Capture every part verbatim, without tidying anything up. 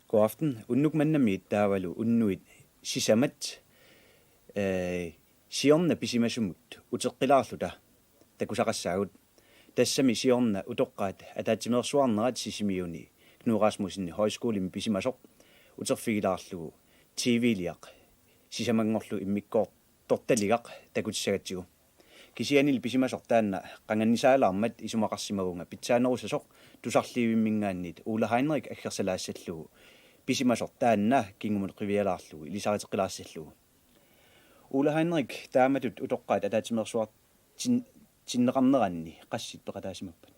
God aften. Unnuk manna taavalu unnuit sisamat, eh, siorna pisimasumut uteqqilaarluta takusaqassaagut. Tassami siorna utoqqaat ataatsimeersuarnerat Sisimiuni Knud Rasmussen Højskolemi pisimasoq uterfigilaarlugu T V-liaq sisamanngorlugu immikkoortortaligaq takutissagatsigu. Kisiannili pisimasoq taanna qangannisaalaarmat isumaqarsimavunga pitsaanerusasoq tusarliivimminngaanniit Ole Heinrich aggersalaassallugu pisimasoq taanna kingumut qivialaarlugu ilisareteqqilaassallugu. Ole Heinrich, taamatut utoqqaat ataatsimeersuartin-, tinneqarneranni qassit peqataasimappat?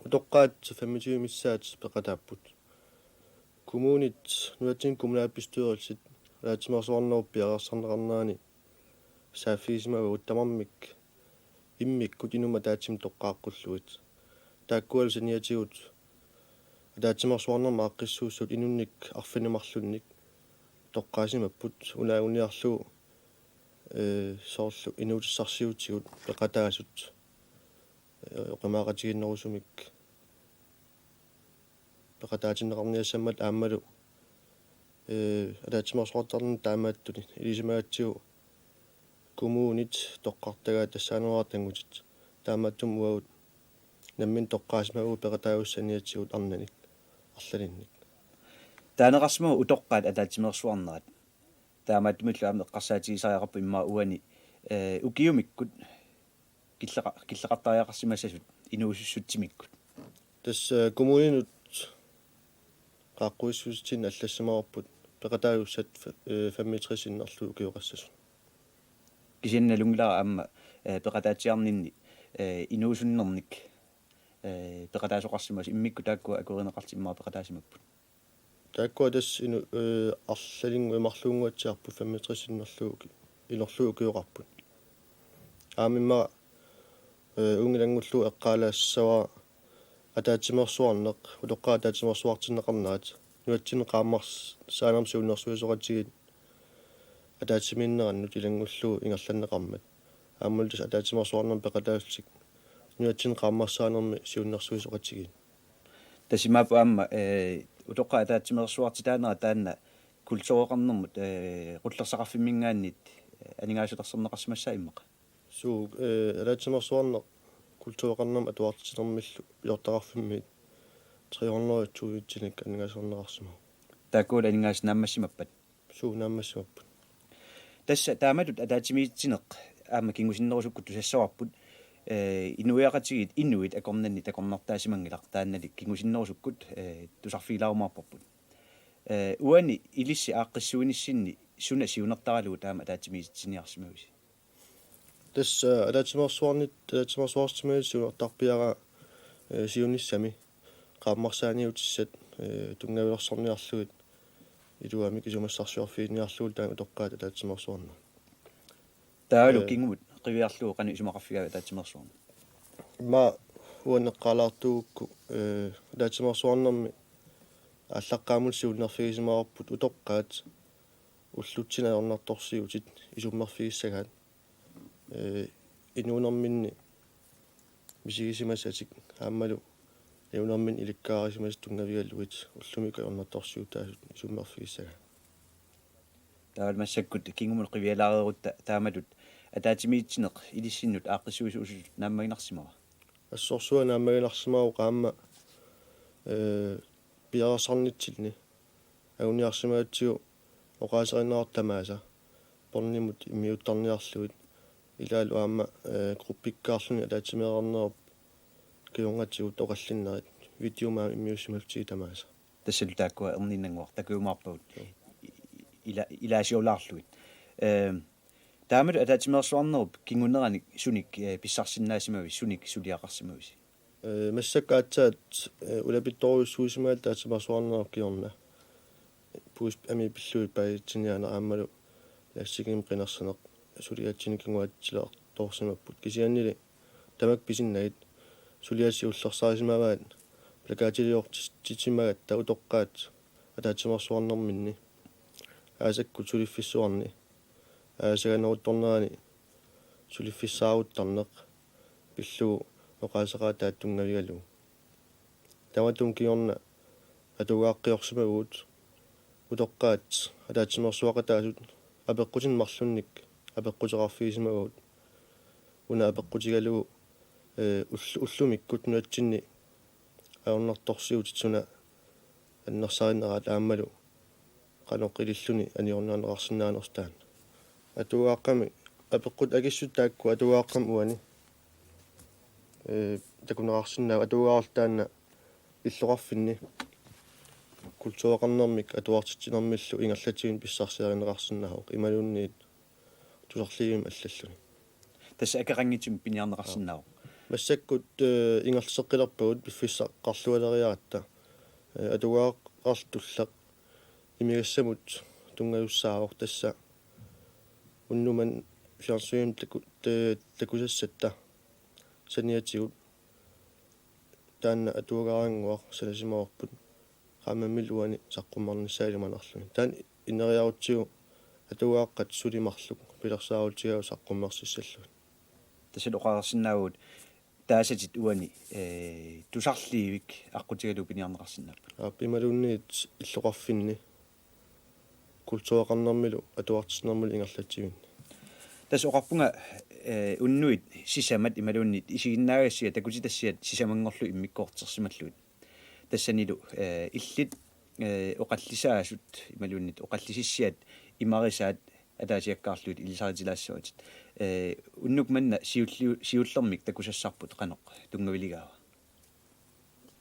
Utoqqaat femogtyve missaat peqataapput. Kommunit, nunatsinni kommunalbestyrelsit, ataatsimeersuarnerup piareersarneqarnerani saaffigisimavagut tamarmik immikkut inummut ataatsimut toqqaaqqullugit. Taakkualu saniatigut ataatsimeersuarnermut aaqqissuussat inunnik arfineq-marlunnik toqqaasimapput, una anguniarlugu, eh, soorlu inuutissarsiutigut peqataasut, eh, oqimaaqatigiinnerusumik peqataatinneqarniassammat aammalu, eh, ataatsimeersuartarneq taamaattuni ilisimagatsigu kommunit toqqartagaat tassaaneruartanngutit. Taamaattumik uagut nammineq toqqaasimavagut peqataasussat saniatigut arnanik arlalinnik. Taaneqarsimavoq utoqqaat ataatsimeersuarnerat. Taamaattumillu aamma eqqarsaatigisariaqarpoq immaqa uani, eh, ukiumikkut killeqa-, killeqartariaqarsimassasut inuusussutimikkut. Tassa kommuninut qaaqqusissutitsinni allassimavarput peqataasussat, eh, femogtres sinnerlugit ukioqassasut. Kisianni nalunngilara aamma, eh, peqataatsiarninni, eh, inuusunnernik, eh, peqataasoqarsimasut, immikkut taakku akuerineqartut immaqa peqataasimapput. Taakkua tassa inu-, eh, arlalinngua marluunnguatsiarput femogtres sinnerlugit, inorlugit ukioqarput. Aamma immaqa, eh, uunga ilanngullugu eqqaalaassavara ataatsimeersuarneq, utoqqaat ataatsimeersuartinneqarnerat, nunatsinni qaammarsaanermut siunnersuisoqatigiit ataatsimiinnerannut ilanngullugu ingerlanneqarmat. Aammalu tassa ataatsimeersuarnermi peqataassuseq nunatsinni qaammarsaanermi siunnersuisoqatigiit. Tassa imaappoq aamma, eh, utoqqaat ataatsimeersuartitaanera taanna kultureqarnermut, eh, qullersaqarfimminngaanniit, eh, aningaasalersorneqarsimassaa immaqa? Suu, eh, ataatsimeersuarneq kultureqarnermut atuartitsinermillu pisortaqarfimmiit tre hundrede tusindinik aningaasalerneqarsimavoq. Taakkualu aningaasat naammassimappat? Suu, naammassimapput. Tassa taamatut ataatsimiititsineq aamma kingusinnerusukkut tusassavarput, eh, inuiaqatigiit inuit akornanni takornartaasimanngilaq, taannali kingusinnerusukkut, eh, tusarfigilaarumaarparput. Eh, uani ilissi aaqqissuinissinni suna siunertaralugu taama ataatsimiititsiniarsimavisi? Tassa ataatsimeersuarnit, ataatsimeersuartitsinermit siunertarpiaraa, eh, siunissami qaammarsaaniutissat, eh, tunngavilersorniarlugit iluamik isumassarsiorfiginiarlugit taanna utoqqaat ataatsimeersuarneq. Taavalu, eh, kingumut qiviarlugu qanoq isumaqarfigaavi ataatsimeersuarneq? Immaqa uani eqqaalaartugukku, eh, ataatsimeersuarnermi aallaqqaammut siunnerfigisimavarput utoqqaat ullutsinnut ajornartorsiutit isummerfigissagaat, eh, inuunerminni misigisimasatik aammalu inuunerminni ilikkarisimasatik tunngavigalugit ullumikkut ajornartorsiutaasut isummerfigissagaat. Taava massakkut kingumut qivialaareerutta taamatut ataatsimiititsineq ilissinnut aaqqissuisuusutut naammaginarsimava? Assorsuaq naammaginarsimavoq aamma, eh, piareersarnitsinni anguniarsimagatsigu oqaaserineqartut tamaasa, båndimut immiuttarniarlugit, ilaallu aamma, eh, gruppikkaarluni ataatsimeereernerup kingornatigut oqallinnerit videomik aamma immiussimallutigit tamaasa. Tassalu taakkua erniinnannguaq takujumaarpagut. Joo. Ila-, ilaasiulaarlugit. Ehm, taamatut ataatsimeersuarnerup kinguneranik sunik, eh, pissarsisinnaasimavisi, sunik suliaqarsimavisi? Eh, massakkut aatsaat, eh, ulapittorujussuusimaat ataatsimeersuarnerup kingorna. Puisit amii pillugit paasitsiniaaneq aammalu Lassikkimik qinersineq suliatsinnut kinguaatsilertoorsimapput. Kisiannili tamakku pisinnagit suliassat siullersarisimavaat plakatiliortitsisimagatta utoqqaat ataatsimeersuarnerminni aasakkut suliffissuarni aasaganeruttornerani suliffissaaruttarneq pillugu oqaaseqaataat tunngavigalugu. Tamatuma kingorna atugaaqqiorsimavugut utoqqaat ataatsimeersuaqataasut apeqqutinik marlunnik apeqquteqarfigisimavagut. Una apeqqutigalugu, ee, ull-, ullumikkut nunatsinni ajornartorsiutit suna annersarineraat aammalu qanoq ililluni anigorneqarsinnaanersoq taanna. Atuagaaqqami apeqqut akissut taakku atuagaaqqami uani, ee, takuneqarsinnaavoq atuagaarlu taanna illoqarfinni kultureqarnermik atuartitsinermillu ingerlatsivimmi pissarsiarineqarsinnaavoq imaluunniit tusarliivimmi allalluni. Tassa akeqanngitsumik piniarneqarsinnaavoq. Massakkut, ee, ingerlateqqilerpagut piffissaqarlualeriaratta. Ee, atuagaaqqarlu tulleq imigassamut tunngajussaavoq tassa unnuk manna fjernsyni taku-, ta-, takusassatta saniatigut taanna atuagaarannguaq sanasimavarput qaammammillu uani saqqummernissaa ilimanarluni. Taanna ineriarutsigu atuagaaqqat suli marluk pilersaarutigaavut saqqummersissallugit. Tassa oqarsinnaavagut taasatit uani, ee, tusarliivik aqqutigalugu piniarneqarsinnaapput. Aap, imaluunniit illoqarfinni kultureqarnermilu atuartitsinermilu ingerlatsivinni. Tassa oqarpunga, ee, unnuit sisamat imaluunniit isiginnaagassiat takutitassiat sisamanngorlugit immikkoortitersimallugit. Tassanilu, ee, illit, ee, oqallisaasut imaluunniit oqallisissiat imarisaat ataasiakkaarlugit ilisaritilaassavatit. Ee, unnuk manna siulliu-, siullermik takusassarput qanoq tunngaviligaava?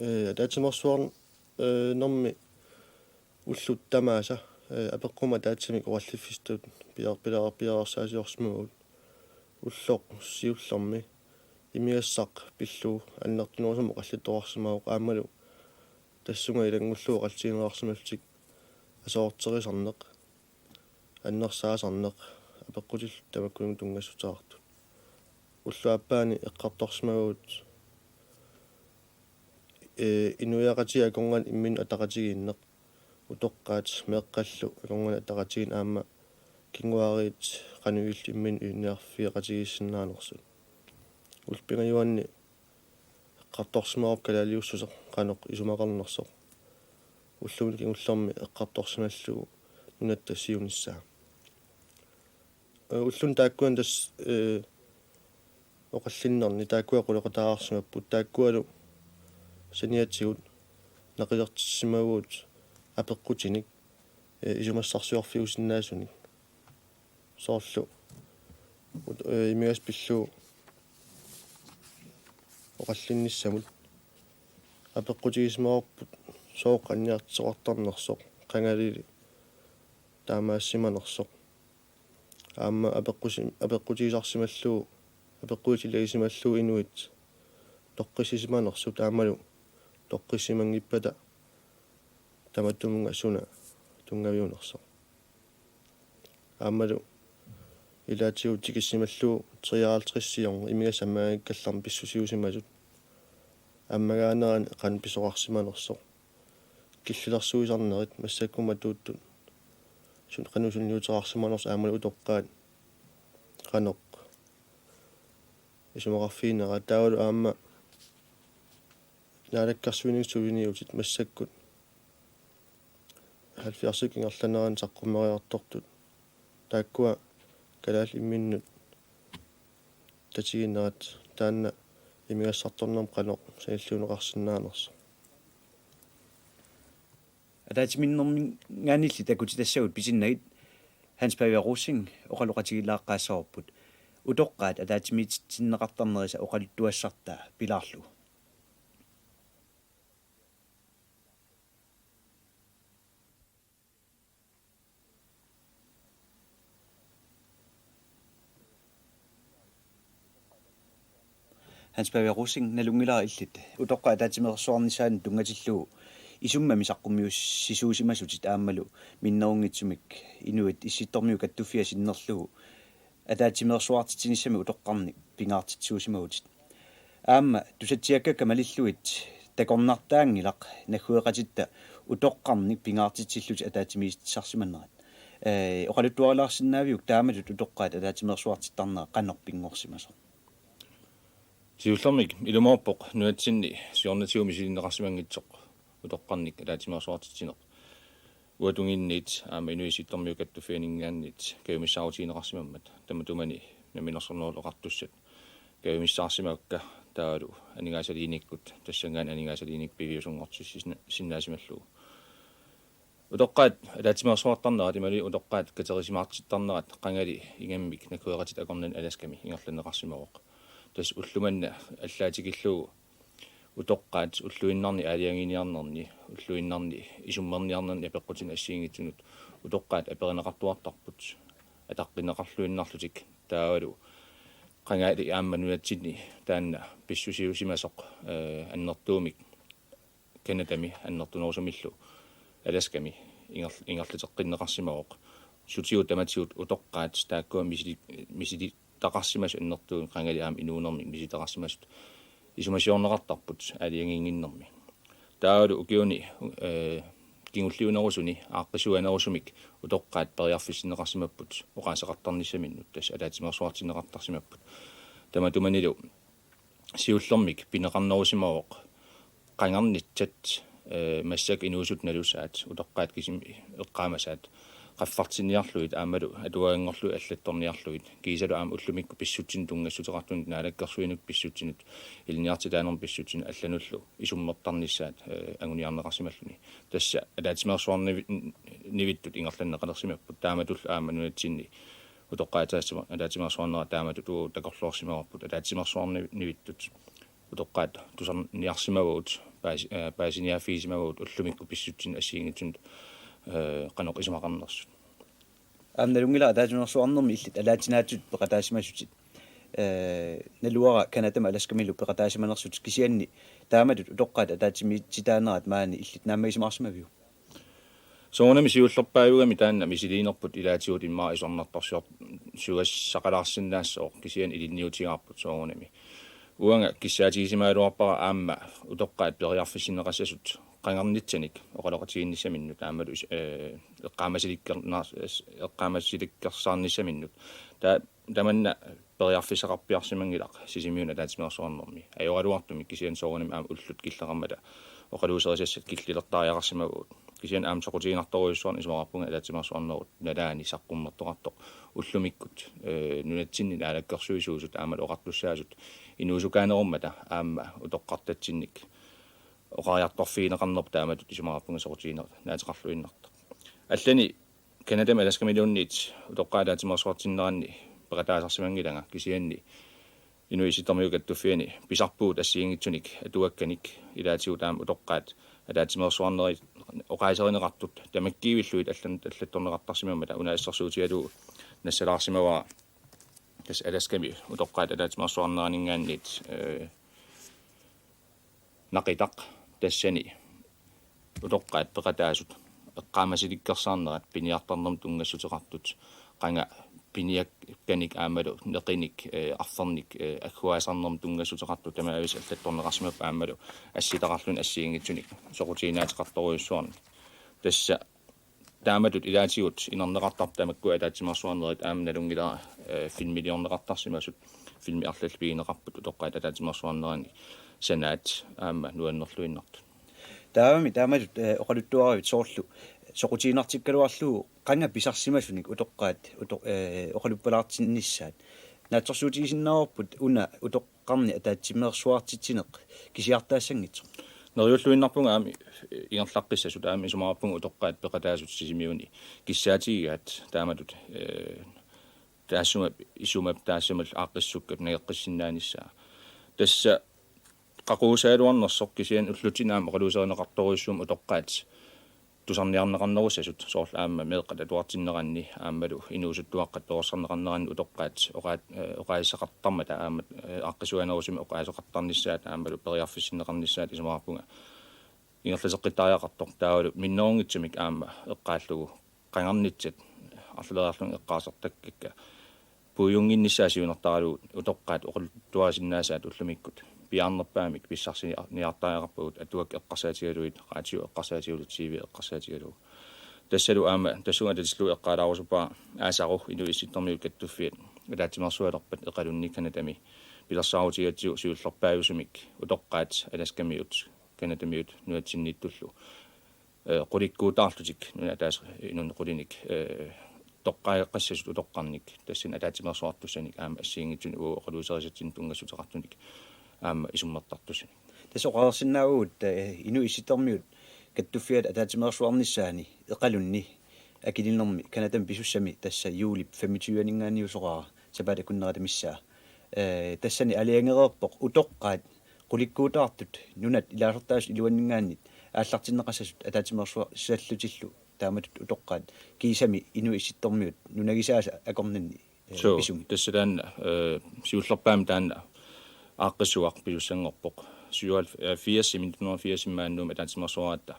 Ee, ataatsimeersuarnermi ullut tamaasa, ee, apeqqummi ataatsimik oqalliffissatut piar-, piar-, piareersaasiorsimavagut. Ulloq siullermi imigassaq pillugu annertunerusumik oqallittoqarsimavoq aammalu tassunga ilanngullugu oqallisigineqarsimallutik aserorterisarneq, annersaasarneq, apeqqutillu tamakkuninnga tunngassuteqartut. Ulloq aappaani eqqartorsimavagut, ee, inuiaqatigiit akornanni imminnut ataqatigiinneq, utoqqaat meeqqallu akornanni ataqatigiinneq aamma kinguaariit qanoq ilillutik imminnut ilinniarfigeqatigiissinnaanersut. Ullut pingajuanni eqqartorsimavarput kalaaliussuseq qanoq isumaqarnersoq. Ullumi kingullermi eqqartorsimallugu nunatta siunissaa. Ee, ulluni taakkuani tassa, ee, oqallinnerni taakkua qulequtaarsimapput, taakkualu saniatigut naqilertissimavugut apeqqutinik, ee, isumassarsiorfiusinnaasunik. Soorlu ut-, ee, imigassaq pillugu oqallinnissamut apeqqutigisimavarput sooq qanniartitsisoqartarnersoq, qangalili taamaassimanersoq. Aamma apeqqusi-, apeqqutigisarsimallugu, apeqqutit ilagisimallugu inuit toqqissisimanersut aammalu toqqissisimanngippata tamatumunnga suna tunngaviunersoq. Aammalu ilaatigut tikissimallugu treoghalvtreds siorna imigassaq ammagaanngikkallarmat pissusiusimasut ammagaanerani qanoq pisoqarsimanersoq. Killilersuisarnerit massakkut matuuttut sun-, qanoq sunniuteqarsimanersut aammalu utoqqaat qanoq isumaqarfigineraat taavalu aamma naalakkersuinikkut suliniutit massakkut halvfjerdsit ingerlaneranni saqqummeriartortut. Taakkua kalaallit imminnut tatiginerat taanna imigassartornermut qanoq sanilliunneqarsinnaanersoq. Ataatsimiinnermingaanniilli takutitassagut pisinnagit Hans Pavia Rosing oqaloqatigilaaqqaassavarput utoqqaat ataatsimiititsinneqartarnerisa oqaluttuassartaa pilaarlugu. Hans Pavia Rosing, nalunngilara illit utoqqaat ataatsimeersuarnissaanut tunngatillugu isummami saqqummiussisuusimasutit aammalu minnerunngitsumik inuit Issittormiut Kattuffia sinnerlugu ataatsimeersuartitsinissamik utoqqarnik pingaartitsisuusimavutit. Aamma tusatsiakkakka malillugit takornartaanngilaq naggueqatitta utoqqarnik pingaartitsillutik ataatsimiititsisarsimanerat. Ee, oqaluttuarilaarsinnaaviuk taamatut utoqqaat ataatsimeersuartittarnera qanoq pinngorsimasoq? Siullermik ilumoorpoq nunatsinni siornatigut misilinneqarsimanngitsoq utoqqarnik ataatsimeersuartitsineq. Uatunginniit aamma Inuit Sisimiut Kattuffianinngaanniit kajumissaarutigineqarsimammat, tamatumani Namminersornerullutik Oqartussat kajumissaarsimavakka, taavalu aningaasaliinikkut tassanngaanniit aningaasaliinik piviusunngortissinnaasimallugu. Utoqqaat ataatsimeersuartarnerat imaluunniit utoqqaat katerisimaartittarnerat qangali ingammik nakueratit akornanni Alaskami ingerlanneqarsimavoq. Tassa ulloq manna allaatikillugu utoqqaat ulluinnarni aalajangiiniarnerni, ulluinnarni isummerniarnerni apeqqutini assigiinngitsunut utoqqaat aperineqartuartarput ataqqinneqarluinnarlutik, taavalu qangali aamma nunatsinni taanna pissusiusimasoq, eh, annertuumik Canadami annertunerusumillu Alaskami inger-, ingerlateqqinneqarsimavoq. Sutigut tamatigut utoqqaat taakkua misili-, misilitaqarsimasut annertuumik qangali aamma inuunermik misilitaqarsimasut isumasiorneqartarput aalajangiinnginnermi. Taavalu ukiuni, eh, kingulliunerusuni aaqqissuunerusumik utoqqaat periarfissinneqarsimapput oqaaseqartarnissaminnut, tassa ataatsimeersuartinneqartarsimapput. Tamatumanilu siullermik pineqarnerusimavoq qangarnitsat, eh, massakkut inuusuttut nalusaat, utoqqaat kisimik eqqaamasaat, qaffartinniarlugit aammalu atuaganngorlugit allattorniarlugit, kiisalu aamma ullumikkut pissutsinik tunngassuteqartunit, naalakkersuinikkut pissutsinut, ilinniartitaanermut pissutsinut allanullu isummertarnissaat, eh, anguniarneqarsimalluni. Tassa ataatsimeersuarnivittut ingerlanneqalersimapput, taamatullu aamma nunatsinni utoqqaat ataatsime-, ataatsimeersuarnerat taamatut takorloorsimavarput, ataatsimeersuarnivittut utoqqaat tusarniarsimavagut, paasi-, eh, paasiniaaffigisimavagut ullumikkut pissutsinik assigiinngitsunik, eh, qanoq isumaqarnersut. Aamma nalunngilara ataatsimeersuarnermi illit alaatsinaatut peqataasimassutit. Eh, naluara Canadami Alaskamilu peqataasimanersutit, kisianni taamatut utoqqaat ataatsimiititaanerat maani illit naammagisimaarsimaviuk? Soorunami siullerpaajugami taanna misiliinerput ilaatigut immaqa isornartorsior-, suassaqalaarsinnaassooq, kisianni ilinniutigaarput soorunami. Uanga kissaatigisimagaluarpara aamma utoqqaat periarfissinneqassasut qangarnitsanik oqaloqatigiinnissaminnut aammalu is-, eh, eqqaamasilikkerna-, eqqaamasilikkersaarnissaminnut. Ta-, tamanna periarfissaqarpiarsimanngilaq Sisimiuni ataatsimeersuarnermi. Ajoraluartumik, kisianni soorunami aamma ullut killeqarmata oqaluuserisassat killilertariaqarsimavagut. Kisianni aamma soqutiginartorujussuarnik isumaqarpunga ataatsimeersuarnerup nalaani saqqummertoqartoq ullumikkut, eh, nunatsinni naalakkersuisuusut aammalu oqartussaasut inuusukaanerummata aamma utoqqartatsinnik oqariartorfigineqarnerput taamatut isumaqarpunga soqutiginaateqarluinnartoq. Allani Canadami Alaskamiluunniit utoqqaat ataatsimeersuartinneranni peqataasarsimanngilanga, kisianni Inuit Sisimiut Kattuffiani pisarpugut assigiinngitsunik atuakkanik ilaatigut aamma utoqqaat ataatsimeersuarnerit oqaaserineqartut tamakkiivillugit allan-, allattorneqartarsimammata. Una assersuutigalugu nassalaarsimavara tassa Alaskami utoqqaat ataatsimeersuarneraninngaanniit, eh, naqitaq, tassani utoqqaat peqataasut eqqaamasilikkersaarnerat piniartarnermut tunngassuteqartut, qanga piniakkanik aammalu neqinik, eh, arfernik, eh, agguaasarnermut tunngassuteqartut, tamaavisa allattorneqarsimapput aammalu assitaqarluni assigiinngitsunik soqutiginaateqartorujussuarnik. Tassa taamatut ilaatigut inerneqartartut tamakkua ataatsimeersuarnerit aamma nalunngilara, eh, filmiliorneqartarsimasut, filmi arlallit pigineqarput utoqqaat ataatsimeersuarnerani sanaat aamma nuannerluinnartut. Taavami taamatut, eh, oqaluttuaravit soorlu soqutiginartikkaluarlugu qanga pisarsimasunik utoqqaat uto-, eh, oqaluppalaartinnissaat. Naatsorsuutigisinnaavarput una utoqqarni ataatsimeersuartitsineq kisiartaassanngitsoq. Neriulluinnarpunga aamma ingerlaqqissasut, aamma isumaqarpunga utoqqaat peqataasut Sisimiuni kissaatigigaat taamatut, eh, taassuma isumap taassumalu aaqqissukkap nangeqqissinnaanissaa. Tassa qaqugusaaluarnersoq, kisianni ullutsinni aamma oqaluuserineqartorujussuummat utoqqaat tusarniarneqarnerussasut, soorlu aamma meeqqat atuartinneranni aammalu inuusuttuaqqat perorsarneqarneranni utoqqaat oqaat-, eh, oqaaseqartarmata aamma, eh, aaqqissuunerusumik oqaaseqartarnissaat aammalu periarfissinneqarnissaat isumaqarpunga ingerlateqqittariaqartoq, taavalu minnerunngitsumik aamma eqqaallugu qangarnitsat arlaleriarlugit eqqaasartakkakka puigunnginnissaat siunertaralugu utoqqaat oqaluttuarisinnaasaat ullumikkut piaarnerpaamik pissarsiniartariaqarpagut, atuakkat eqqarsaatigalugit, radio eqqarsaatigalugu, T V eqqarsaatigalugu. Tassalu aamma tassunga atatillugu eqqaalaarusuppara aasaru Inuit Sisimiut Kattuffiat ataatsimeersualerpat Iqalunni Canadami pilersaarutigatsigu siullerpaajusumik utoqqaat Alaskamiut, Canadamiut nunatsinniittullu ee, qulikkuutaarlutik nunat ataaseq inunnut qulinik, ee, toqqaagassasut utoqqarnik tassani ataatsimeersuartussanik aamma assigiinngitsunik uagut oqaluuserisatsinnut tunngassuteqartunik aamma isummertartussanik. Tassa oqarsinnaavugut, ee, Inuit Issittormiut kattuffiata ataatsimeersuarnissaani Iqalunni akilinermi Canadami pisussami tassa juulip femogtyve-ninngaanniit soraara sapaatip akunnerata missaa. Ee, tassani aalajangereerpoq utoqqaat qulikkuutaartut nunat ilaasortaasut iluanninngaanniit aallartinneqassasut ataatsimeersuarsisallutillu taamatut utoqqaat kiisami Inuit Issittormiut nunagisaasa akornanni, ee, Suu, pisumik. Tassa taanna, ee, siullerpaamik taanna aaqqissuaq pisussanngorpoq. Syvoghalvfjerds, nitten hundrede og firs maannakkut ataatsimeersuaratta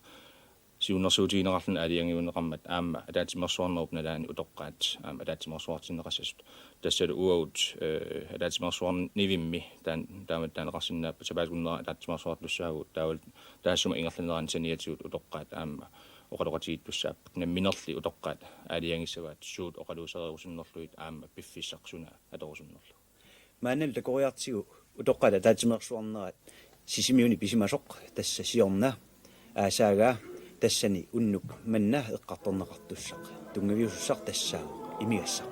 siunnersuutigineqarluni aalajangiunneqarmat aamma ataatsimeersuarnerup nalaani utoqqaat aamma ataatsimeersuartinneqassasut. Tassalu uagut, ee, ataatsimeersuarnivimmi taan-, taamatut taaneqarsinnaappat sapaatip akunnera ataatsimeersuartussaavugut taavalu taassuma ingerlanerani saniatigut utoqqaat aamma oqaloqatigiittussaapput. Namminerli utoqqaat aalajangissavaat suut oqaluusereerusunnerlugit aamma piffissaq suna atorusunnerlugu. Maannalu takoriartigu utoqqaat ataatsimeersuarnerat Sisimiuni pisimasoq tassa siorna aasaagaa tassani unnuk manna eqqartorneqartussaq. Tunngaviusussaq tassaavoq imigassaq.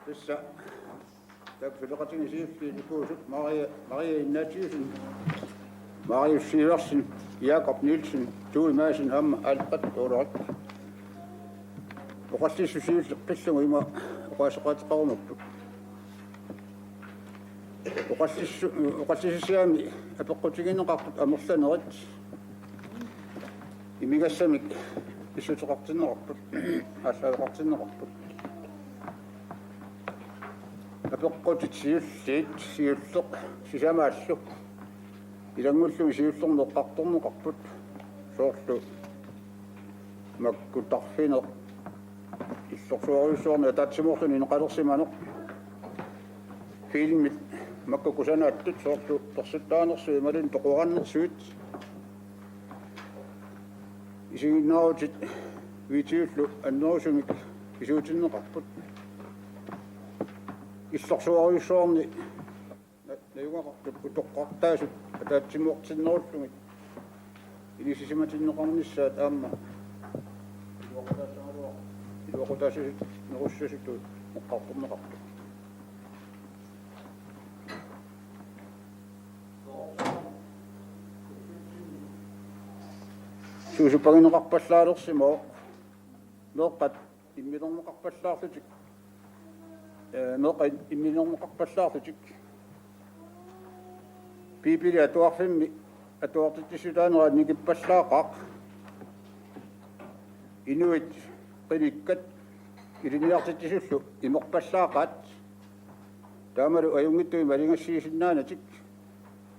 Tassa taakku suleqatigiinni siulliit ikuusut Maria, Maria Ignatiussen, Marius Sivertsen, Jakob Nielsen, Tuui Madsen aamma Albert Ulrik. Oqallissut siulleq pillugu ima oqaaseqaateqarumaarput. Oqallissu-, oqallisissiami apeqqutigineqartut amerlanerit imigassamik pissuteqartinneqarput, aallaaveqartinneqarput. Apeqqutit siulliit, siulleq sisamaallu ilanngullugit siullermik eqqartorneqarput, soorlu makku tarfineq, illorsuarujussuarnik ataatsimoorluni ineqalersimaneq, filmit makku kusanaattut, soorlu persuttaanersuit imaluunniit toqoraannersuit, isiginnaarutit videollu annerusumik pisuutinneqarput. Illorsuarujussuarnik na-, najugaqartut utoqqartaasut ataatsimoortinnerullugit inissisimatinneqarnissaat aamma iluaqutaassagaluaq-, iluaqutaassanerussusiortut eqqartorneqarput. Suusupagineqarpallaalersimavoq, meeqqat immilerneqarpallaarlutik, ee, meeqqat immilerneqarpallaarlutik. Biibili atuarfimmi atuartitsissutaanera nikippallaaqaaq. Inuit qinikkat ilinniartitsisullu imerpallaaqaat. Taamalu ajunngitsumik maligassiisinnaanatik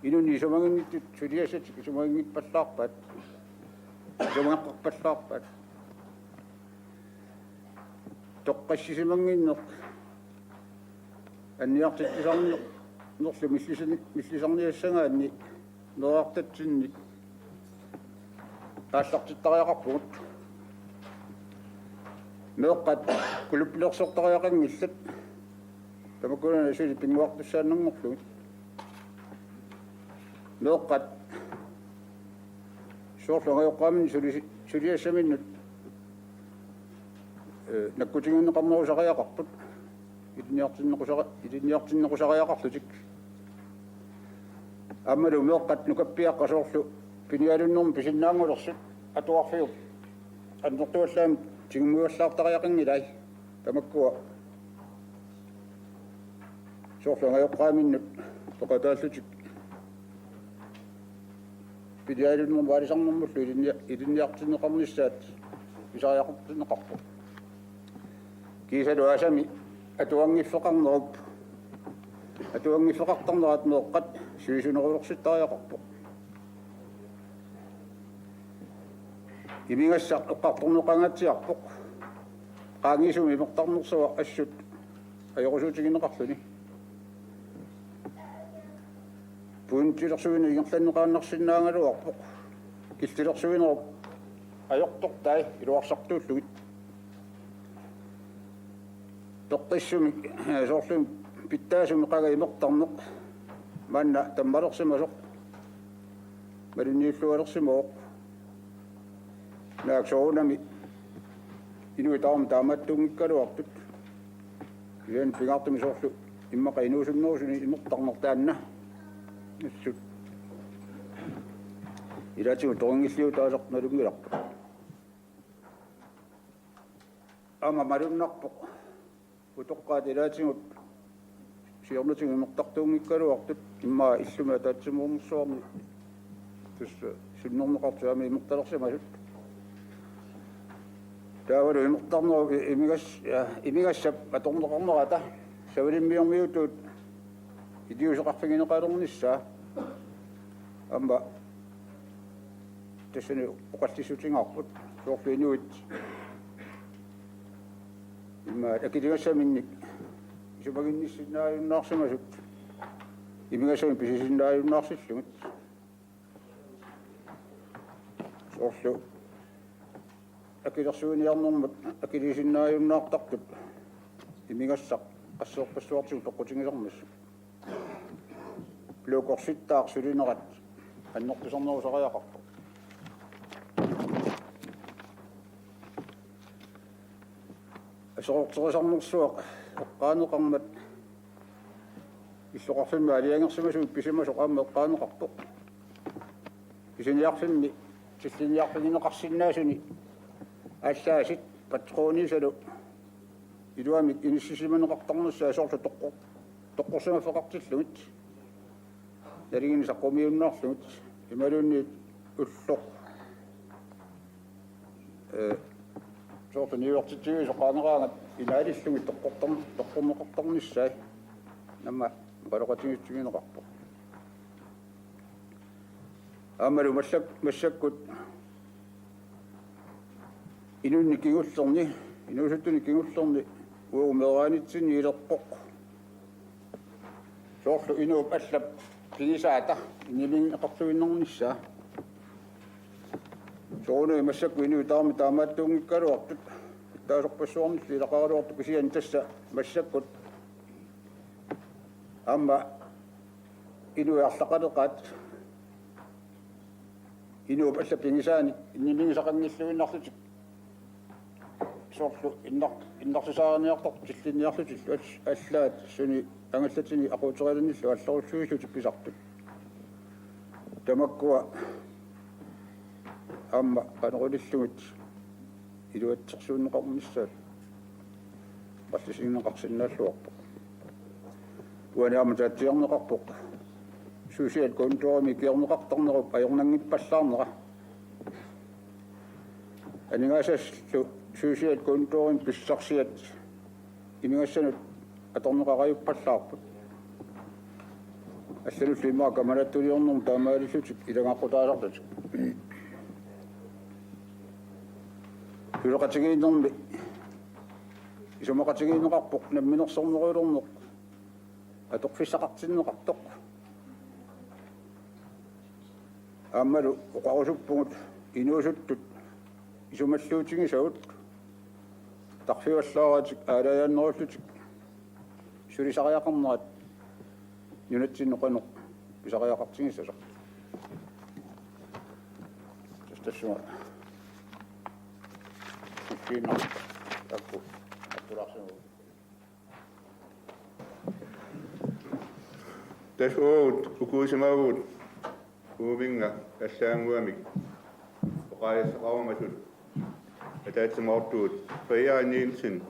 inunnik isumaginnittut suliassatik isumaginngippallaarpaat. Isumageqqarpallaarpaat. Toqqissisimannginneq anniartitsisarnerlu millisin-, millisarniassagaanni meerartatsinni aallartittariaqarpugut. Meeqqat klubbilersortariaqanngillat, tamakkununnga suli pinnguartussaannanngorlugit. Meeqqat soorlu angajoqqaaminnut sulisi-, suliassaminnut, ee, nakkutiginninneqarnerusariaqarput. Ilinniartinnequsara-, ilinniartinnequsariaqarlutik. Aammalu meeqqat nukappiaqqat soorlu pinialunnermik pisinnaanngulersut atuarfiup annertuallaamik tigummivallaartariaqanngilai. Tamakkua soorlu angajoqqaaminnut peqataallutik pinialunnermik aalisarnermullu ilinnia-, ilinniartinneqarnissaat pisariaqartinneqarpoq. Kiisalu aasami atuanngiffeqarnerup, atuanngiffeqartarnerat meeqqat sivisunerulersittariaqarpoq. Imigassaq eqqartorneqangaatsiarpoq qaangiisumik imertarnersuaq assut ajoqusuutigineqarluni. Pointilersuineq ingerlanneqaannarsinnaagaluarpoq killilersuinerup ajortortai iluarsartuullugit. Toqqissumik, ee, soorlumi pitsaasumik qanga imertarneq maanna tammalersimasoq malunniullualersimavoq. Naak soorunami inuit taama taamaattuunngikkaluartut. Kisianni pingaartumik soorlu immaqa inuusunnerusunik imertarneq taanna assut ilaatigut torinngilliutaasartoq nalunngilarput. Aamma malunnarpoq utoqqaat ilaatigut siornatigut imertartuunngikkaluartut immaqa illumi ataatsimoornersuarmi tassa sunnerneqartut aamma imertalersimasut. Taavalu imertarnerup i-, imigas-, ja, imigassap atorneqarnerata savalimmiormiutut iliuuseqarfigineqalernissaa aamma tassani oqallissutigaarput, soorlu inuit immaqa akiligassaminnik isumaginnissinnaajunnaarsimasut imigassamik pisisinnaajunnaarsillugit. Soorlu akilersuiniarnermut akiliisinnaajunnaartartut imigassaq qasseerpassuartigut peqqutigisarmassuk. Blå Korsittaaq sulinerat annertusarnerusariaqarpoq. Aserorterisarnersuaq eqqaaneqarmat illoqarfimmi aalajangersimasunik pisimasoq aamma eqqaaneqarpoq. Pisiniarfimmi Tillinniarfigineqarsinnaasuni aallaasut patroniusalu iluamik inissisimaneqartarnissaat soorlu toqqor-, toqqorsimaffeqartillugit. Nalinginnaq saqqumiunnaarlugit imaluunniit ulloq, ee, soorlu niuertitsiviusoq qaangeraangat inaalillugit toqqortar-, toqqorneqartarnissaat aamma oqaloqatigiissimaneqarpoq. Aammalu massak-, massakkut inunnik kingullerni, inuusuttunik kingullerni uagut meeraanitsinni ileqqoq. Soorlu inuup allap pigisaata inniminneqarluinnarnissaa. Soorunami massakkut inuit tamarmik taamaattuunngikkaluartut pitsaasorpassuarnillu ilaqaraluartut, kisianni tassa massakkut aamma inuit arlaqaleqaat inuup allap pigisaanik innimigisaqanngilluinnarlutik soorlu innar-, innarsisaariniartartut tillinniarlutillu all-, allaat suni angallatinik aquuterilernillu aallerussuillutik pisartut. Tamakkua aamma qanoriliorlugit iluatsersuunneqarnissaat oqallisigineqarsinnaalluarpoq. Uani aamma taatsiarneqarpoq social kontorimi ikiorneqartarnerup ajornanngippallaarnera. Aningaasallu social kontorimi pissarsiat imigassanut atorneqarajuppallaarput. Allanullu immaqa kammalaattuliornermut taamaalillutik ilagaqqutaasarlutik. Suleqatigiinnermi isumaqatigiinneqarpoq namminersornerulerneq atorfissaqartinneqartoq. Aammalu oqarusuppugut inuusuttut isumalluutigisagut tarfivallaaratik aalajannerullutik sulisariaqarnerat nunatsinni qanoq pisariaqartigissasoq. Tassa tassunga. Suffiinnaq takku attulaarsimavugut. Tassa uagut ukuusimavugut uuminnga allaannguamik oqaaseqarumasut ataatsimoortugut Brian Nielsen,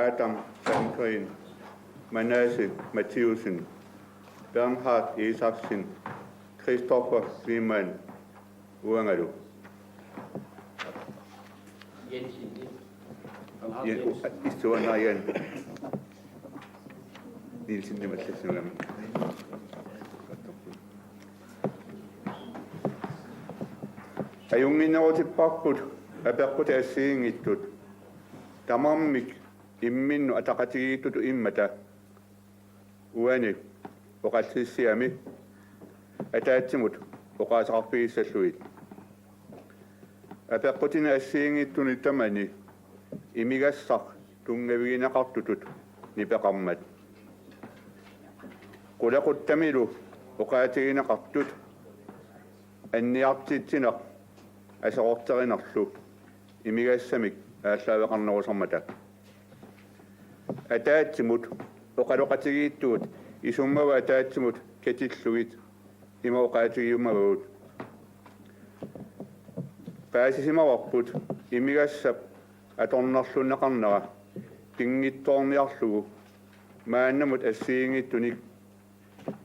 Adam Sandgreen, Manasse Mathiussen, Bernhard Isaksen, Christopher Lehmann, uangalu. Jensen. Ja, issuanaajan. Nielsen nimallassuugami. Ajunnginnerutipparput apeqqutit assigiinngitsut. Tamarmik imminnut ataqatigiittutut immata uani oqallissiami ataatsimut oqaaseqarfigissallugit. Apeqqutini assigiinngitsuni tamani imigassaq tunngavigineqartutut nipeqarmat. Qulequttamilu oqaatigineqartut anniartitsineq aserorterinerlu imigassamik aallaaveqarnerusarmata. Ataatsimut oqaloqatigiittugut isummavat ataatsimut katillugit ima oqaatigiummavagut. Paasisimavarput imigassap atornerlunneqarnera pinngitsoorniarlugu maannamut assigiinngitsunik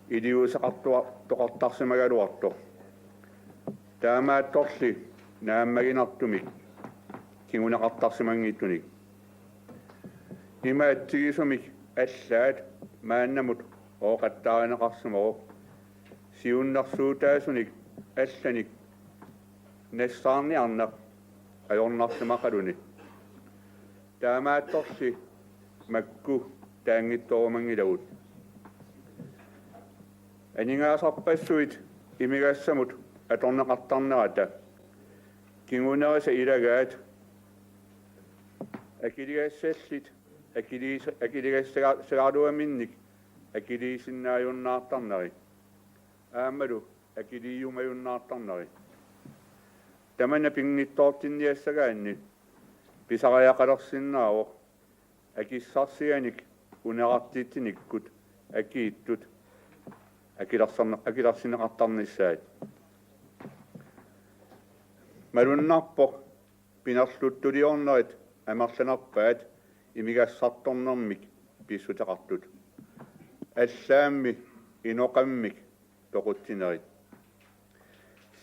iliuuseqartua-, toqartarsimagaluartoq. Taamaattorli naammaginartumik kinguneqartarsimanngitsunik. Ima atsigisumik allaat maannamut ooqattaarineqarsimavoq siunnersuutaasunik allanik nassaarniarneq ajornarsimaqaluni. Taamaattorli makku taanngitsoorumanngilagut. Aningaasarpassuit imigassamut atorneqartarnerata kingunerisa ilagaat akiligassallit akiliis-, akiligassaga-, sagaluaminnik akiliisinnaajunnaartarneri aammalu akiliijumajunnaartarneri. Tamanna pinngitsoortinniassagaanni pisariaqalersinnaavoq akissarsianik unerartitsinikkut akiittut akilersorne-, akilersinneqartarnissaat. Malunnarpoq pinerluttuliornerit amerlanerpaat imigassartornermik pissuteqartut. Allaammi inoqammik toqutsinerit.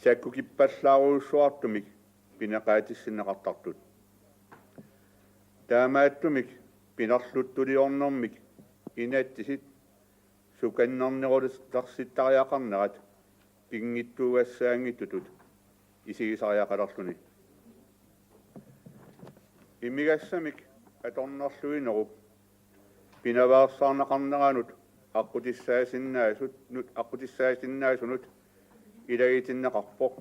Sakkukippallaaruussuartumik pineqaatissinneqartartut. Taamaattumik pinerluttuliornermik inatsisit sukannernerulersittariaqarnerat pinngitsuugassaanngitsutut isigisariaqalerluni. Imigassamik atornerluinerup pinaveersaarneqarneranut aqqutissaasinnaasut-, -nut aqqutissaasinnaasunik ilagitinneqarpoq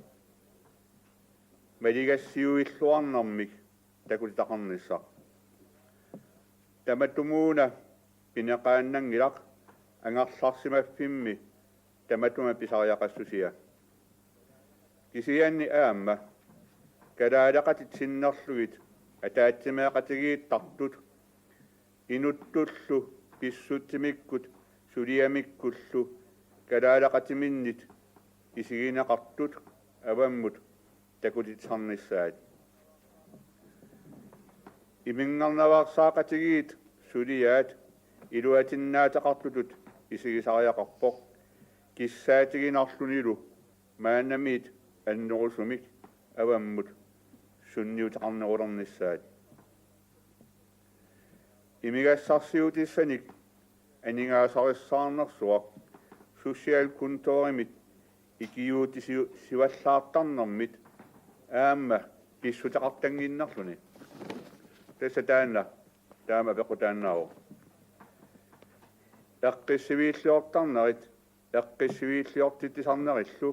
maligassiuilluarnermik takutitaqarnissaq. Tamatumuuna pineqaannanngilaq angerlarsimaffimmi tamatuma pisariaqassusia. Kisianni aamma kalaaleqatit sinnerlugit ataatsimeeqatigiittartut inuttullu pissutsimikkut suliamikkullu kalaaleqatiminnit isigineqartut avammut takutitsisarnissaat. Imingarnaveersaaqatigiit suliaat iluatinnaateqartutut isigisariaqarpoq kissaatiginarlunilu maannamiit annerusumik avammut sunniuteqarnerulernissaat. Imigassarsiutissanik aningaasarissaarnersuaq socialkontorimit ikiuutisivallaartarnermit aamma pissuteqartannginnerluni. Tassa taanna taama pequtaannaavoq. Eqqissiviilliortarnerit eqqissiviilliortitsisarnerillu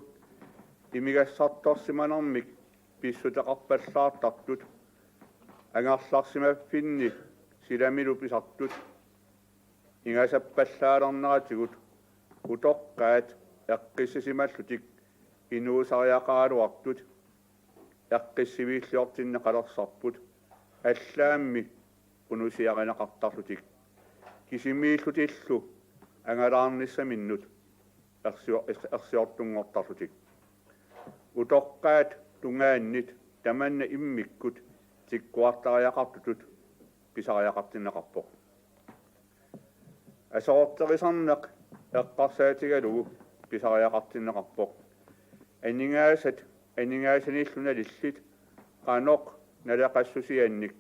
imigassartorsimanermik pissuteqarpallaartartut angerlarsimaffinni silamilu pisartut ingasappallaalerneratigut utoqqaat eqqissisimallutik inuusariaqaraluartut eqqissiviilliortinneqalersarput allaammi unusiarineqartarlutik kisimiillutillu angalaarnissaminnut ersio-, ersiortunngortarlutik. Utoqqaat tungaannit tamanna immikkut tikkuartariaqartutut pisariaqartinneqarpoq. Aserorterisarneq eqqarsaatigalugu pisariaqartinneqarpoq. Aningaasat aningaasanillu nalillit qanoq naleqassusiannik